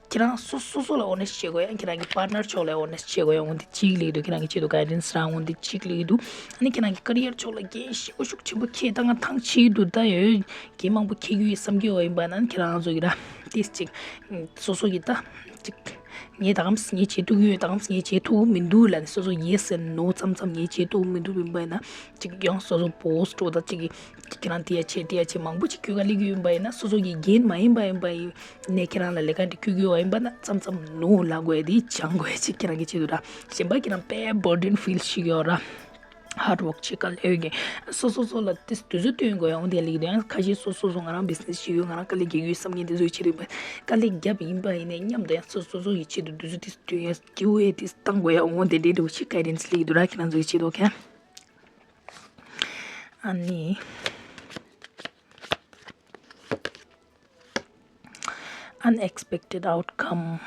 ཁྱེད་རང་སོ་སོ་སོ་ལ་ཨོ་ནེ་སི་ཊི་བྱེད་དགོས་ཡ། ཁྱེད་རང་གི་པཱར་ཊི་ནར་ཕྱོགས་ལ་ཨོ་ནེ་སི་ཊི་བྱེད་དགོས་ཡ། འོ་འདི་གཅིག་སླེབས་ཀྱི་འདུག་ཁྱེད་རང་གི་ཆེད་དུ་གའི་ཌེན་སི་རང་འོ་འདི་གཅིག་སླེབས་ཀྱི་འདུག་ཨ་ནི་ཁྱེད་རང་གི་ཀ་རི་ཡར་ཕྱོགས་ལ་འགན་ཞེ་པོ་ཤུགས་ཆེན་པོ་ཁྱེད་ད་ང་ཐང་ཆད་འདུག་ད་ཡོད། གལ་མང་པོ་འཁྱེར་རྒྱུ་ཡོད་བསམ་གྱི་ཡོད་ཡིན་པ་ན་ཁྱེད་རང་ཚོ་གི་ར་ཏིས་ཅིག་སོ་སོ་གི་ད་ཅིག་ངས་ད་གམ་ངས་བྱེད་ཐུབ་ཀྱི་ཡོད། ད་གམ་ངས་བྱེད་ཐུབ་ཀྱི་མི་འདུག་ལབ་ནས་སོ་སོ་ཡེ་སི་ཨེན་ནོ་ཙམ་ཙམ་ངས་བྱེད་ཐུབ་ཀྱི་མི་འདུག་ཡིན་པ་ཡིན་ན་ཅིག་ཡང་སོ་སོ་པོ་སི་ཊི་འགྲོ་ད་ཅིག་གི་ཅིག་ཁྱེད་རང་དེ་ཡ་བྱེད་དེ་ཡ་བྱེད་མང་པོ་ཅིག་སྐྱོད་ག་སླེབས་ཀྱི་ཡོད་པ་ཡིན་ན་སོ་སོ་གི་འགན་མ་ཡིན་པ་ཡིན་པ་ཡིན་ནས་ཁྱེད་རང་ལ་ལས་ཀ་འདི་སྐྱོད་ཀྱི་ཡོད་པ་ཡིན་པ་ན་ཙམ་ཙམ་ནོ་ལབ་དགོས་ཡ་དེ་སྦྱང་དགོས་ཡ་ཅིག་ཁྱེད་རང་གི་ཆེད་དུ་ར་གཞན་པ་ཁྱེད་རང་དཔེ་བར་ཌེན་ཕིལ་ཞིག་ཡོད་ར། hard work བྱེད་དཀའ་ལས་ཡོད་ཀྱི། སོ་སོ་སོ་ལ་དེ་དུས་ཚོད་བཏོན་དགོས་ཡ་འོ་དེ་ལེགས་འདུག་ཡང་ཁ་ཤས་སོ་སོ་སོ་ང་རང་business བྱེད་ཡོད། ང་རང་དཀའ་ལས་རྒྱག་ཡོད་བསམ་མཁན་དེ་ཚོའི་ཕྱིར་དཀའ་ལས་བརྒྱབ་ཡིན་པ་ཡིན་ནའི་མཉམ་དུ་ཡང་སོ་སོ་སོ་ཡི་ཆེད་དུ་དུས་ཚོད་དེ་སྟོན་ཡ་སྐྱིད་པོ་ཡ་དེ་བཏང་དགོས་ཡ་འོ་དེ་འདྲའི་འདྲ་བོ་ཅིག་guidance ལེགས་འདུག་ར། ཁྱེད་རང་ཚོའི་ཆེད་དུ་ཁྱེད། ཨ་ནི། Unexpected outcome.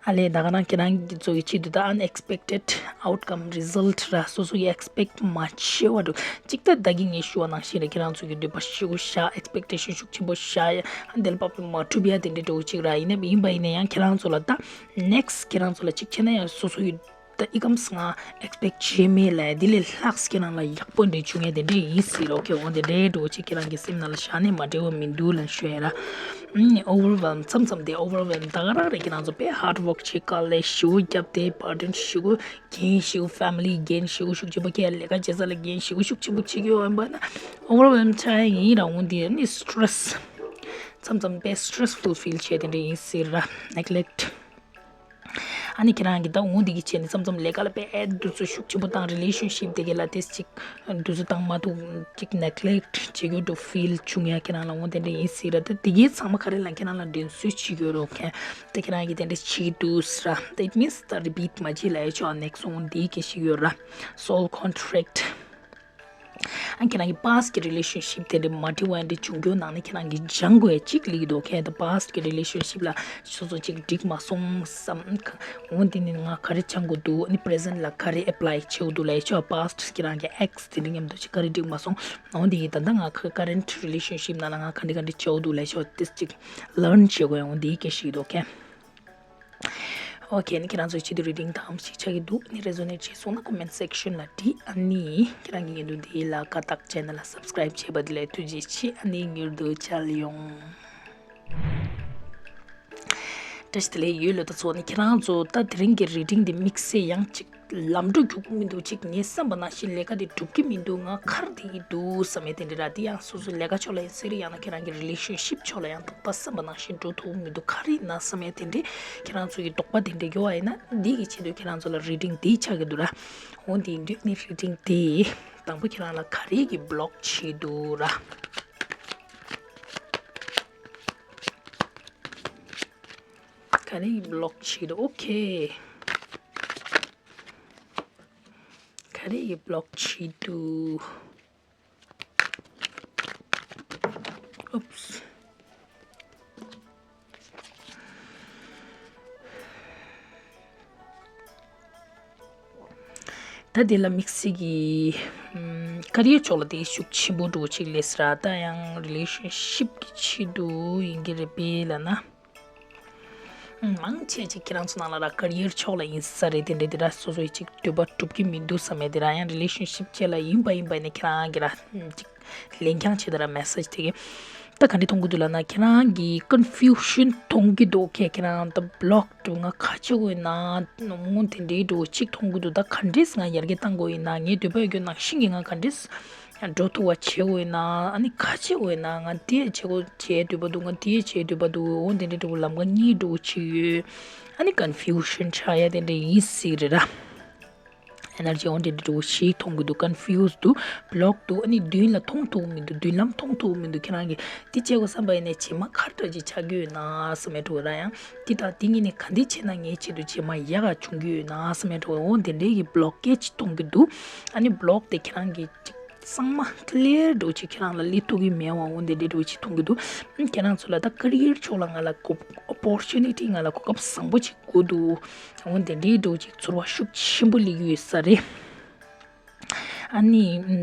ཨ་ལས་ད་ག་རང་ཁྱེད་རང་གི་ཚོ་ཡི་ཆེད་དུ་ད་unexpected outcome result ར་སོ་སོ་ཡི་expect མ་བྱས་པ་འདྲ་ཅིག་ད་ད་གིན་ངས་ཞུ་བ་ནང་བཞིན་རེད། ཁྱེད་རང་ཚོ་གི་འདོད་པ་ཤུགས་བཞག expectation ཤུགས་ཆེན་པོ་བཞག་ཡ་ཨ་འདི་ལ་བབ་མ་ཐུབ་ཡ་དེ་འདྲ་འདྲ་ཅིག་ར་ཡིན་ན་ཡིན་པ་ཡིན་ན་ཡང་ཁྱེད་རང་ཚོ་ལ་ད་next ཁྱེད་རང་ཚོ་ལ་ཅིག་བྱས་ན་ཡང་སོ་སོ་ཡི་ད་ཨི་ཀམ་སི་ང་expect བྱས་མེད་ལ་འདི་ལས་ལྷག་ཁྱེད་རང་ལ་ཡག་པོ་འདྲ་བྱུང་ཡ་དེ་འདྲ་ཡིན་སྲིད་རོ། ཁྱེད་འོ་དེ་འདྲའི་འགྲོ་ཅིག་ཁྱེད་རང་གི་སེམས་ནང་ལ་བཞག་ནས་མ་འདྲེ་བ་མི་འདུག་ལ་ཞུ་ཡ་ར། ཨུམ། overwhelm མཚམས་མཚམས་དེ་overwhelm ད་ག་རང་རེད། ཁྱེད་རང་ཚོ་དཔེ་hard work བྱེད་དཀའ་ལས་ཞེ་པོ་བརྒྱབ་སྟེ་burden ཞེ་པོ་འགན་ཞེ་པོ་family འགན་ཞེ་པོ་ཤུགས་ཆེན་པོ་ཁྱེད་ལས་ཀ་བྱེད་ས་ལ་འགན་ཞེ་པོ་ཤུགས་ཆེན་པོ་བྱེད་ཀྱི་ཡོད་པ་ན་overwhelm ཆགས་ཡ་ཡིན་ར། འོ་དེ་ནི་stress མཚམས་མཚམས་དཔེ་stressful feel བྱེད་དེ་འདྲ་ཡིན་སྲིད་ར། neglect ཨ་ནི་ཁྱེད་རང་གིས་ད་འོང་འདི་གི་བྱས་ནས་མཚམས་མཚམས་ལས་ཀ་ལ་དཔེ་འདུ་ཚོད་ཤུགས་ཆེན་པོ་བཏང་relationship དེ་ག་ལ་དེ་ཅིག་འདུ་ཚོད་བཏང་མ་ཐུབ་ཅིག་neglect བྱེད་ཡོད་འགྲོ་feel བྱུང་ཡ་ཁྱེད་རང་ལ་འོང་དེ་འདྲ་ཡིན་སྲིད་ར། ད་དེ་གའི་ཚང་མ་ག་རེ་ལ་ཁྱེད་རང་ལ་འགྲན་བསྡུར་བྱེད་ཡོད་རོགས་མཁན་ད་ཁྱེད་རང་གིས་དེ་འདྲ་བྱེད་འདུག་ཟེར་ར། ད་it means ད་repeat མ་བྱེད་ལ་ཡ་ཆོག next འོང་འདི་གི་ཞིག་ཡོད་ར། soul contract ཨ་ཁྱེད་རང་གི་past གི་relationship དེ་འདྲ་མ་འགྲིག་པ་འདྲ་བྱུང་རྒྱུ་ནང་ནས་ཁྱེད་རང་གི་སྦྱང་དགོས་ཡ་གཅིག་ལེགས་འདུག་ཁྱེད་ད་past གི་relationship ལ་སོ་སོ་གཅིག་འགྲིག་མ་སོང་བསམ། འོ་འདི་ནི་ང་ག་རེ་སྦྱང་དགོས་འདུག་ཨ་ནི་present ལ་ག་རེ་apply བྱེད་དགོས་འདུག་ལབ་ཡ་ཆོག past ཁྱེད་རང་གི་ex དེ་འདྲ་མཉམ་དུ་ཅིག་ག་རེ་འགྲིག་མ་སོང་། འོ་འདི་ཡི་ད་ལྟ་ང་གི་current relationship ནང་ལ་ང་ག་འདྲ་ག་འདྲ་བྱེད་དགོས་འདུག་ལབ་ཡ་ཆོག་དེ་ཅིག་learn བྱེད་དགོས་ཡ་འོ་འདི་གི་ཞིག་འདུག་ཁྱེད། ཨོ་ཁེ། ཨ་ནི་ཁྱེད་རང་ཚོའི་ཆེད་དུ་reading དང་ཞིག་ཆགས་ཀྱི་འདུག་ཨ་ནི་resonate བྱས་སོང་ན་comment section ལ་འབྲི། ཨ་ནི་ཁྱེད་རང་གི་འགྲན་བསྡུར་འདི་ལ་ཀ་ཏག་channel ལ་subscribe བྱས་པ་འདི་ལ་ཐུགས་རྗེ་ཆེ། ཨ་ནི་མྱུར་དུ་མཇལ་ཡོང་། བཀྲ་ཤིས་བདེ་ལེགས་ཡོད་ལོ། ད་ཚོ་ནི་ཁྱེད་རང་ཚོ་ད་དེ་རིང་གི་reading འདི་དམིགས་བསལ་ཡང་ཅིག་ལམ་འགྲོ་རྒྱུག་གི་མི་འདུག་ཅིག་ངས་བསམ་པ་ནང་བཞིན་ལས་ཀ་དེ་འགྲུབ་ཀྱི་མི་འདུག་ང་ཁར་དེ་གི་འདུག་བསམ་ཡས་དེ་འདྲ་ར། དེ་ཡང་སོ་སོའི་ལས་ཀ་ཕྱོགས་ལ་ཡིན་ཟེར་ཡང་ན་ཁྱེད་རང་གི་relationship ཕྱོགས་ལ་ཡང་ད་བསམ་པ་ནང་བཞིན་འགྲོ་ཐུབ་མི་འདུག་ག་རེ་ཡིན་ན་བསམ་ཡས་དེ་འདྲ་ཁྱེད་རང་ཚོ་གི་དོགས་པ་དེ་འདྲ་ཡོད་པ་ཡིན་ན་འདི་གི་ཆེད་དུ་ཁྱེད་རང་ཚོ་ལ་reading འདི་ཆགས་ཀྱི་འདུག་ར། འོ་དེ་ཡིན་དུས་ནི་reading དེ་དང་པོ་ཁྱེད་རང་ལ་ག་རེ་གི་block བྱེད་འདུག་ར། ག་རེ་གི་block བྱེད་འདུག་ཨོ་ཁེ། ག་རེ་གི་block བྱེད་འདུག Oops. ད་དེ་ལ་དམིགས་བསལ་གྱི་ཨམ་career ཕྱོགས་ལ་དེ་ཤུགས་ཆེན་པོ་འགྲོ་ཅིག་ལས་སྲ་ད་ཡང་relationship གི་ཆེད་དུ་ཡིན་གྱི་རེད་པས་ལབ་ན། མང་ཆེ་ཅིག་ཁྱེད་རང་ཚོ་ནང་ལ་ར་career ཕྱོགས་ལ་ཡིན་ས་རེད། དེ་འདྲ་དེ་ར་སོ་སོའི་ཅིག་འདོད་པ་འགྲུབ་ཀྱི་མི་འདུག་བསམ་ཡས་དེ་ར་ཡང་relationship བཅས་ལ་ཡིན་པ་ཡིན་པ་ནས་ཁྱེད་རང་གི་ར་ཅིག་ལེན་རྐྱང་བྱེད་ད་ར་message དེ་གི་ད་ག་འདྲ་མཐོང་གི་འདུག་ལབ་ན་ཁྱེད་རང་གི་confusion མཐོང་གི་འདུག་ཁྱེད་ཁྱེད་རང་ད་block འགྲོ་ང་ག་བྱེད་དགོས་ན་ངོ་དེ་འདྲའི་འགྲོ་ཅིག་མཐོང་གི་འདུག་ད་ག་འདྲས་ང་ཡར་རྒྱས་གཏང་དགོས་ཡིན་ན་ངའི་འདོད་པ་ཡོད་རྒྱུ་ནང་བཞིན་གྱི་ང་ག་འདྲས། འགྲོ་ཐུབ་པ་བྱེད་དགོས་ན་ཨ་ནི་ག་བྱེད་དགོས་ན་ང་དེ་བྱེད་དགོས་བྱེད་འདོད་པ་འདུག་ང་དེ་བྱེད་འདོད་པ་འདུག་འོ་དེ་འདྲའི་འགྲོ་ལམ་ཁ་གཉིས་འགྲོ་བྱེད་ཡོད། ཨ་ནི་confusion ཆགས་ཡ་དེ་འདྲ་ཡིན་སྲིད་རེད་ར། energy འོ་དེ་འདྲའི་འགྲོ་ཞིག་མཐོང་གི་འདུག confuse འདུག block འདུག་ཨ་ནི་མདུན་ལ་མཐོང་ཐུབ་མི་འདུག་མདུན་ལམ་མཐོང་ཐུབ་མི་འདུག་ཁྱེད་རང་གིས་དེ་བྱེད་དགོས་བསམ་པ་ཡིན་ནའི་རྗེས་མ་ག་འདྲ་ཅིག་ཆགས་ཀྱི་ཡོད་ན་བསམ་ཡས་འགྲོ་ར་ཡང་དེ་དང་དེ་གཉིས་ནས་ག་འདྲ་བྱས་ན་ངའི་ཆེད་དུ་རྗེས་མ་ཡག་ག་བྱུང་གི་ཡོད་ན་བསམ་ཡས་འགྲོ་འོ་དེ་འདྲའི་གི་blockage མཐོང་གི་འདུག་ཨ་ནི་block དེ་ཁྱེད་རང་གིས་ཅིག་གཙང་མ་clear འགྲོ་ཅིག་ཁྱེད་རང་ལ་སླེབས་ཐུབ་ཀྱི་མེད་པ་འོ་དེ་འདྲའི་འགྲོ་ཅིག་མཐོང་གི་འདུག་ཨ་ནི་ཁྱེད་རང་ཚོ་ལ་ད་career ཕྱོགས་ལ་ང་ལ་གོ་opportunity ང་ལ་གོ་སྐབས་བཟང་པོ་ཅིག་དགོས་འདུག་འོ་དེ་འདྲའི་འགྲོ་ཅིག་ཚོར་བ་ཤུགས་ཆེན་པོ་སླེབས་ཀྱི་ཡོད་ས་རེད། ཨ་ནི་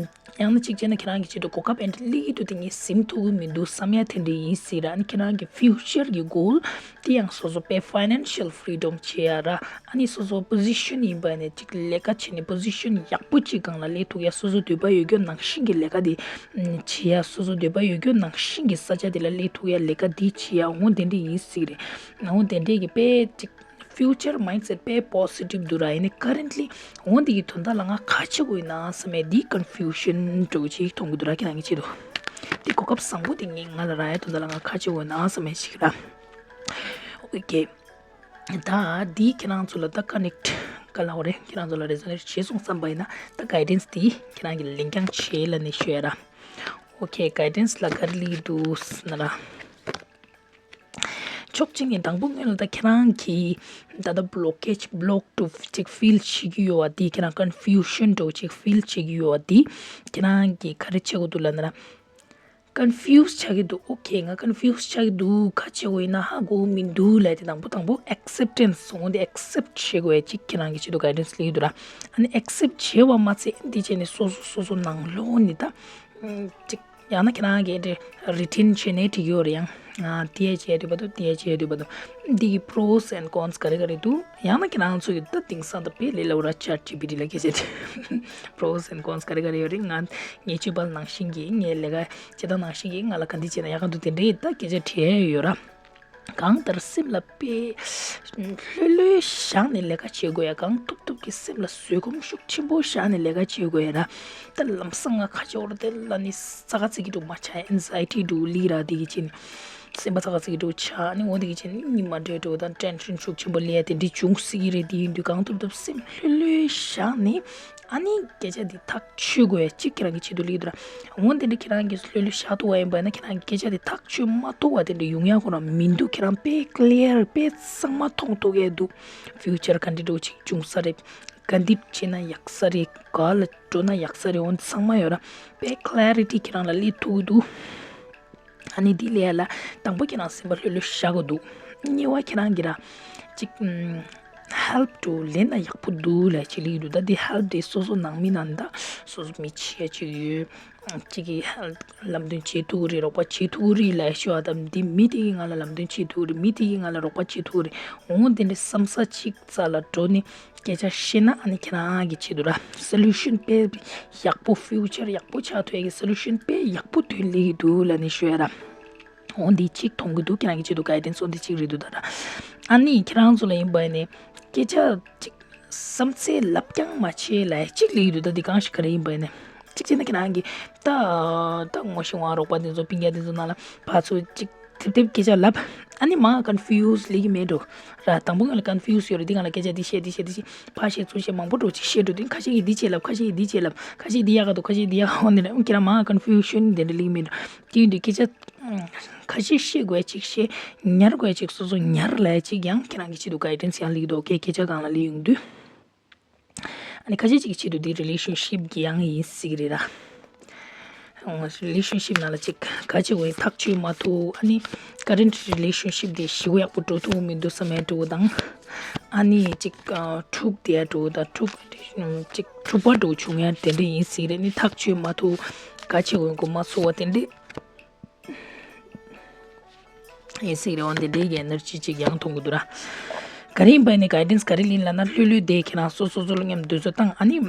ཡང་ན་གཅིག་བྱས་ན་ཁྱེད་རང་གི་ཆེད་དུ་གོ་སྐབས་ཨེ་འདྲ་སླེབས་ཀྱི་འདུག་དེ་ངས་ཟིན་ཐུབ་ཀྱི་མི་འདུག་བསམ་ཡ་དེ་འདྲ་ཡིན་སྲིད་ར། ཨ་ནི་ཁྱེད་རང་གི་future གི་goal དེ་ཡང་སོ་སོ་དཔེ་financial freedom བྱེད་ཡ་ར། ཨ་ནི་སོ་སོ་position ཡིན་པ་ནས་ཅིག་ལས་ཀ་བྱས་ནས་position ཡག་པོ་ཅིག་སྒང་ལ་སླེབས་ཐུབ་ཡ། སོ་སོ་འདོད་པ་ཡོད་རྒྱུ་ནང་བཞིན་གྱི་ལས་ཀ་དེ་བྱེད་ཡ། སོ་སོ་འདོད་པ་ཡོད་རྒྱུ་ནང་བཞིན་གྱི་ས་ཆ་དེ་ལ་སླེབས་ཐུབ་ཡ་ལས་ཀ་དེ་བྱེད་ཡ། འོ་དེ་འདྲ་ཡིན་སྲིད་རེད། འོ་དེ་འདྲས་ཀྱི་དཔེ་ཅིག future mindset དཔེ་positive འདུག་ར། ཡིན་ནའི་currently འོ་འདི་གི་དོན་དག་ལ་ང་ག་བྱེད་དགོས་ཡིན་ན་བསམ་ཡས་འདི་confusion འདྲ་བོ་ཅིག་མཐོང་གི་འདུག་ར། ཁྱེད་རང་གི་ཆེད་དུ་འདི་གོ་སྐབས་བཟང་པོ་དེ་ངས་ང་ལ་རག་ཡ་དོན་དག་ལ་ང་ག་བྱེད་དགོས་ཡིན་ན་བསམ་ཡས་ཅིག་ར། Okay ད་འདི་ཁྱེད་རང་ཚོ་ལ་ད་connect ག་ལ་འོ་རེད། ཁྱེད་རང་ཚོ་ལ་རེ་ཟོ་ནེཊ་བྱས་སོང་བསམ་པ་ཡིན་ན་ད་གའི་ཌེན་སི་དེ་ཁྱེད་རང་གིས་ལེན་རྐྱང་བྱེད་ལབ་ནས་ཞུ་ཡ་ར། ཨོ་ཁེ། གའི་ཌེན་སི་ལ་ག་རེ་ལབ་ཀྱི་འདུག་ཟེར་ན་ར། ཕྱོགས་གཅིག་ནས་དང་པོ་སྔོན་ལ་ད་ཁྱེད་རང་གིས་ད་ལྟ་བློ་ཀེ་ཇི་བློག་ཊུ་ཅིག་ཕིལ་བྱེད་ཀྱི་ཡོད་པ་དེ། ཁྱེད་རང་ཀོན་ཕིའུ་ཤན་འདྲ་བོ་ཅིག་ཕིལ་བྱེད་ཀྱི་ཡོད་པ་དེ་ཁྱེད་རང་གིས་ག་རེ་བྱེད་དགོས་འདུག་ལབ་ན་ར། ཀོན་ཕིའུ་སི་ཆགས་ཀྱི་འདུག་ཨོ་ཁེ། ང་ཀོན་ཕིའུ་སི་ཆགས་ཀྱི་འདུག་ག་བྱེད་དགོས་ཡིན་ན་ཧ་གོ་མི་འདུག་ལབ་དེ་དང་པོ་དང་པོ་ཨེག་སེབ་ཊེན་སི། འོ་འདི་ཨེག་སེབ་བྱེད་དགོས་ཡ་ཅིག་ཁྱེད་རང་གི་ཆེད་དུ་གའི་ཌེན་སི་ལབ་ཀྱི་འདུག་ར། ཨ་ནི་ཨེག་སེབ་བྱས་པ་མ་ཚད་འདི་བྱས་ནས་སོ་སོ་སོ་སོ་ནང་ལོགས་ནས་ད་ཅིག་ཡང་ན་ཁྱེད་རང་གིས་འདི་རི་ཊན་བྱས་ནས་འགྲིག་ཡོད་རེད། ཡང་ང་དེ་བྱས་འདུག་པ་དང་དེ་བྱས་འདུག་པ་དང་འདི་གི་པྲོ་སི་ཨེན་ཌི་ཀོན་སི་ག་རེ་ག་རེ་འདུག་ཡང་ན་ཁྱེད་རང་ཚོ་གི་ད་དེང་སང་ད་དཔེ་ལས་སླ་པོ་ར། ཅེཊ་ཇི་པི་ཊི་ལ་སྐད་ཆ་དྲིས། པྲོ་སི་ཨེན་ཌི་ཀོན་སི་ག་རེ་ག་རེ་ཡོད་རེད། ང་ངའི་སྤྱོད་པ་ནང་བཞིན་གྱི་ངའི་ལས་ཀ་བྱེད་སྟངས་ནང་བཞིན་གྱི་ང་ལ་ག་འདི་བྱས་ན་ཡག་ག་འདུག་དེ་འདྲའི་ད་སྐད་ཆ་དྲིས་ཡ་ཡོད་ར། གང་ལྟར་སེམས་ལ་དཔེ་ལྷོད་ལྷོད་བཞག་ནས་ལས་ཀ་བྱེད་དགོས་ཡ། གང་ཐུབ་ཐུབ་ཀྱིས་སེམས་ལ་བཟོད་སྒོམ་ཤུགས་ཆེན་པོ་བཞག་ནས་ལས་ཀ་བྱེད་དགོས་ཡ་ར། ད་ལམ་སང་ང་ཁ་ཕྱོགས་ར་དེ་ལ་ནི་ས་ཁ་ཚིག་གི་འདུག་མ་ཆགས། ཨེན་ཛའི་ཊི་འདུག་ལི་ར་དེ་གི་ཕྱིན། སེམས་པ་ཚ་ག་ཚིག་འགྲོ་ཆགས་ནི་འོ་དེ་གི་ཆེད་ནི་མ་འདྲེ་འགྲོ་དང་ཊེན་ཤན་ཤུགས་ཆེན་པོ་ལས་དེ་འདྲི་བྱུང་སྲིད་ཀྱི་རེད། དེ་ཡིན་དུས་གང་ཐུབ་ཐུབ་སེམས་ལྷོད་ལྷོད་བཞག་ནས་ཨ་ནི་སྐད་ཆ་འདི་ཐག་ཆོད་དགོས་ཡ་གཅིག་ཁྱེད་རང་གི་ཆེད་དུ་ལས་དུ་ར། འོ་དེ་འདྲི་ཁྱེད་རང་གིས་ལྷོད་ལྷོད་བཞག་ཐུབ་པ་ཡིན་པ་ན་ཁྱེད་རང་གི་སྐད་ཆ་འདི་ཐག་ཆོད་མ་ཐུབ་པ་དེ་འདྲི་ཡོང་ཡ་ཁོ་རང་མི་འདུག་ཁྱེད་རང་དཔེ་ཀླེ་ཡར་དཔེ་གཙང་མ་མཐོང་ཐུབ་ཡ་འདུག་ཕིའུ་ཅར་ག་འདྲི་འགྲོ་ཅིག་བྱུང་ས་རེད། ག་འདི་བྱས་ན་ཡག་ས་རེད། ག་ལ་འགྲོ་ན་ཡག་ས་རེད། འོ་འདི་ཚང་མ་ཡོད་ར། དཔེ་ཀླེ་རི་ཊི་ཁྱེད་རང་ལ་སླེབས་ཐུབ་ཀྱི་འདུག་ཨ་ནི་འདི་ལས་ལ་དང་པོ་ཁྱེད་རང་སེམས་པ་ལྷོད་ལྷོད་བཞག་དགོས་འདུག་གཉིས་པ་ཁྱེད་རང་གིས་ར་ཅིག་ཧེལ་པ་འདྲ་བོ་ལེན་ན་ཡག་པོ་འདུག་ལབ་ཅིག་ལབ་ཀྱི་འདུག་ད་འདི་ཧེལ་པ་འདི་སོ་སོ་ནང་མི་ནང་ད་སོ་སོ་མི་ཆེ་ཡ་ཅིག་ཡོད། ཅིག་གིས་ལམ་སྟོན་བྱེད་ཐུབ་ཀྱི་རེད། རོགས་པ་བྱེད་ཐུབ་ཀྱི་རེད་ལབ་ཤོག་ཨ་ད་འདི་མི་དེ་གིས་ང་ལ་ལམ་སྟོན་བྱེད་ཐུབ་ཀྱི་རེད། མི་དེ་གིས་ང་ལ་རོགས་པ་བྱེད་ཐུབ་ཀྱི་རེད། འོ་དེ་འདྲའི་བསམ་ས་ཅིག་རྩ་ལ་འགྲོ་ནས་སྐད་ཆ་བཤད་ན་ཨ་ནི་ཁྱེད་རང་གི་ཆེད་དུ་ར་སོ་ལུ་ཤན་དཔེ་ཡག་པོ་ཕིའུ་ཅར་ཡག་པོ་ཆགས་ཐུབ་ཡ་གི་སོ་ལུ་ཤན་དཔེ་ཡག་པོ་ཐོན་ལེ་གི་འདུག་ལབ་ནས་ཞུ་ཡ་ར། འོ་འདི་གཅིག་མཐོང་གི་འདུག་ཁྱེད་རང་གི་ཆེད་དུ་གའི་ཌེན་སི་འོ་འདི་གཅིག་རེད་འདུག་ད་ར། ཨ་ནི་ཁྱེད་རང་ཚོ་ལ་ཡིན་པ་ནས་སྐད་ཆ་གཅིག་བསམ་ཚད་ལབ་རྐྱང་མ་བྱེད་ལབ་གཅིག་ལབ་ཀྱི་འདུག་ད་འདི་གང་ཞིག་ག་རེ་ཡིན་པ་ནས་གཅིག་བྱས་ན་ཁྱེད་རང་གི་ད་ད་ངོ་ཤེས་པ་རོགས་པ་འདི་ཚོ་སྤུན་ཀྱག་འདི་ཚོ་ནང་ལ་ཕར་ཚུར་གཅིག་ཐེབས་ཐེབས་སྐད་ཆ་ལབ། ཨ་ནི་མར་ཀོན་ཕིའུ་སི་ལབ་ཀྱི་མེད་འགྲོ་ར། དང་པོ་ང་ལ་ཀོན་ཕིའུ་སི་ཡོད་རེད། འདི་ང་ལ་སྐད་ཆ་འདི་བཤད་འདི་བཤད་འདི་བཤད་ཕར་བཤད་ཚུར་བཤད་མང་པོ་འགྲོ་ཅིག་བཤད་འགྲོ། དེ་ཁ་ཤས་ཀྱིས་འདི་བྱས་ལབ། ཁ་ཤས་ཀྱིས་འདི་བྱས་ལབ། ཁ་ཤས་འདི་ཡག་ག་འདུག་ཁ་ཤས་འདི་ཡག་ག་འོ་འདི་འདྲ། ཁྱེད་རང་མར་ཀོན་ཕིའུ་ཤན་དེ་འདྲ་ལབ་ཀྱི་མེད་འགྲོ། དེ་ཡིན་དུས་སྐད་ཆ་ཁ་ཤས་བཤད་དགོས་ཅིག་བཤད། ཉར་དགོས་ཅིག་སོ་སོ་ཉར་ལབ་ཅིག་ཡང་ཁྱེད་རང་གི་ཆེད་དུ་གའི་ཌེན་སི་ཡང་ལབ་ཀྱི་འདུག་ཨོ་ཁེ། སྐད་ཆ་སྒང་ལ་སླེབས་ཡོང་དུས། ཨ་ནི་ཁ་ཤས་ཅིག་གི་ཆེད་དུ་འདི་རི་ལེ་ཤན་ཤིབ་ཀྱི་ཡང་ཡིན་སྲིད་ཀྱི་རེད་ར། རི་ལེ་ཤན་ཤིབ་ནང་ལ་ཅིག་ག་ཅིག་འོ་ཐག་ཆོད་མ་ཐུབ། ཨ་ནི་ཀ་རེན་ཊི་རི་ལེ་ཤན་ཤིབ་འདི་ཞེ་པོ་ཡག་པོ་འགྲོ་ཐུབ་མི་འདུག་བསམ་ཡ་འདྲ་བོ་དང་། ཨ་ནི་ཅིག་འཁྲུག་བསྡད་ཡ་འདྲ་བོ་དང་འཁྲུག་ཅིག་འཁྲུག་པ་འདྲ་བོ་བྱུང་ཡ་དེ་འདྲ་ཡིན་སྲིད་ཀྱི་རེད། ཨ་ནི་ཐག་ཆོད་མ་ཐུབ། ག་ཅིག་འོ་འགོ་མ་ཚུགས་པ་དེ་འདྲ། ཡིན་སྲིད་རེད། འོ་འདི་འདྲའི་གི་ཨེ་ནར་ཇི་ཅིག་ཡང་མཐོང་གི་འདུག་ར། ག་རེ་ཡིན་པ་ནི་གའི་ཌེན་སི་ག་རེ་ལེན་ལབ་ན་ལྷོད་ལྷོད་བསྡད། ཁྱེད་རང་སོ་སོ་སོ་ལ་མཉམ་འདུ་འཛོམས་བཏང་། ཨ་ནི་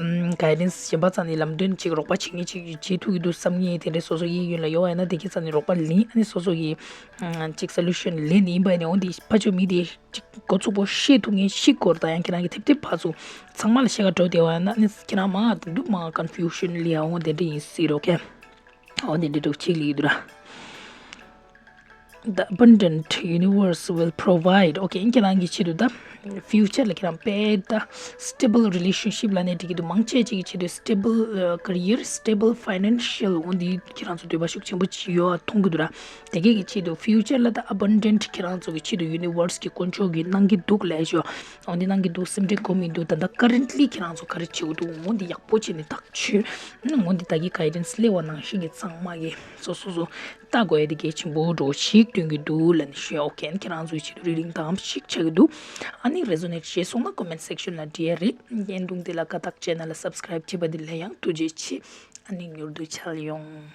གའི་ཌེན་སི་གཞན་པ་ཚོ་ནི་ལམ་སྟོན་ཅིག་རོགས་པ་བྱེད་མཁན་ཅིག་བྱེད་ཐུབ་ཀྱི་འདུག་བསམ་མཁན་དེ་འདྲའི་སོ་སོ་གཡས་གཡོན་ལ་ཡོད་པ་ཡིན་ན་དེ་གི་ས་ནས་རོགས་པ་ལེན། ཨ་ནི་སོ་སོ་གི་ཅིག་སོ་ལུ་ཤན་ལེན་ནི་ཡིན་པ་ནི་འོ་འདི་ཕར་ཕྱོགས་མི་དེ་ཅིག་འགོ་ཚུགས་པོ་ཤེས་ཐུབ་མཁན་ཞིག་དགོས་རེད། ད་ཡང་ཁྱེད་རང་གི་ཐེབས་ཐེབས་ཕར་ཚུར་ཚང་མ་ལ་བཤད་ག་འགྲོ་བསྡད་པ་ཡིན་ན་ཨ་ནི་ཁྱེད་རང་མར་དུ་མར་ཀོན་ཕིའུ་ཤན་ལ་ཡ་འོ་དེ་འདྲ་ཡིན་སྲིད་རོགས་ཁེ། འོ་དེ་འདྲ་འདྲ་བོ་ཅིག་ལབ་ཀྱི་འདུག་ར། The abundant universe will provide. ཨོ་ཁེ། ཁྱེད་རང་གི་ཆེད་དུ་ད་ཕིའུ་ཅར་ལ་ཁྱེད་རང་དཔེ་ད་སི་ཊེ་བལ་རི་ལེ་ཤན་ཤིབ་ལབ་ནས་འགྲིག་གི་འདུག་མང་ཆེ་ཅིག་གི་ཆེད་དུ་སི་ཊེ་བལ་ཀེ་རི་ཡར། སི་ཊེ་བལ་ཕའི་ནན་ཤལ་འོ་འདི་ཁྱེད་རང་ཚོ་འདོད་པ་ཤུགས་ཆེན་པོ་ཅིག་ཡོད་པ་མཐོང་གི་འདུག་ར། དེ་གས་ཀྱི་ཆེད་དུ་ཕིའུ་ཅར་ལ་ད་ཨ་བན་ཌེན་ཊི་ཁྱེད་རང་ཚོ་གི་ཆེད་དུ་ཡུ་ནི་ཝར་སི་གི་དཀོན་མཆོག་གིས་གནང་གི་འདུག་ལབ་ཤོག་འོ་འདི་གནང་གི་འདུག་སེམས་ཁྲལ་དགོས་མི་འདུག་ད་ལྟ་ཀ་རེན་ཊི་ལི་ཁྱེད་རང་ཚོ་ག་རེ་བྱེད་དགོས་འདུག་འོ་འདི་ཡག་པོ་བྱས་ནས་ཐག་ཆོད། འོ་འདི་ད་གི་གའི་ཌེན་སི་སླེབས་པ་ནང་བཞིན་གྱི་ཚང་མ་གི་སོ་སོ་སོ་ལྟ་དགོས་ཡ་དེ་གལ་ཆེན་པོ་འདྲ་བོ་ཞིག་སྟོན་གྱི་འདུག་ལབ་ནས་ཞུ་ཡ། ཨོ་ཁེ། ཨ་ནི་ཁྱེད་རང་ཚོའི་ཆེད་དུ་རིགས་རིང་ཐང་ཞིག་ཆགས་ཀྱི་འདུག་ཨ་ནི་རེ་ཟོ་ནེཊ་བྱས་སོང་ན་ཀོ་མེན་ཊི་སེག་ཤན་ལ་འབྲི་ཡ་རེད། བརྙན་ཐུང་འདི་ལ་དགའ་རྟགས་བྱས་ན་ལ་སབ་སི་ཀ་རེབ་བྱས་པ་འདི་ལ་ཡང་ཐུགས་རྗེ་ཆེ། ཨ་ནི་མྱུར་དུ་མཇལ་ཡོང་།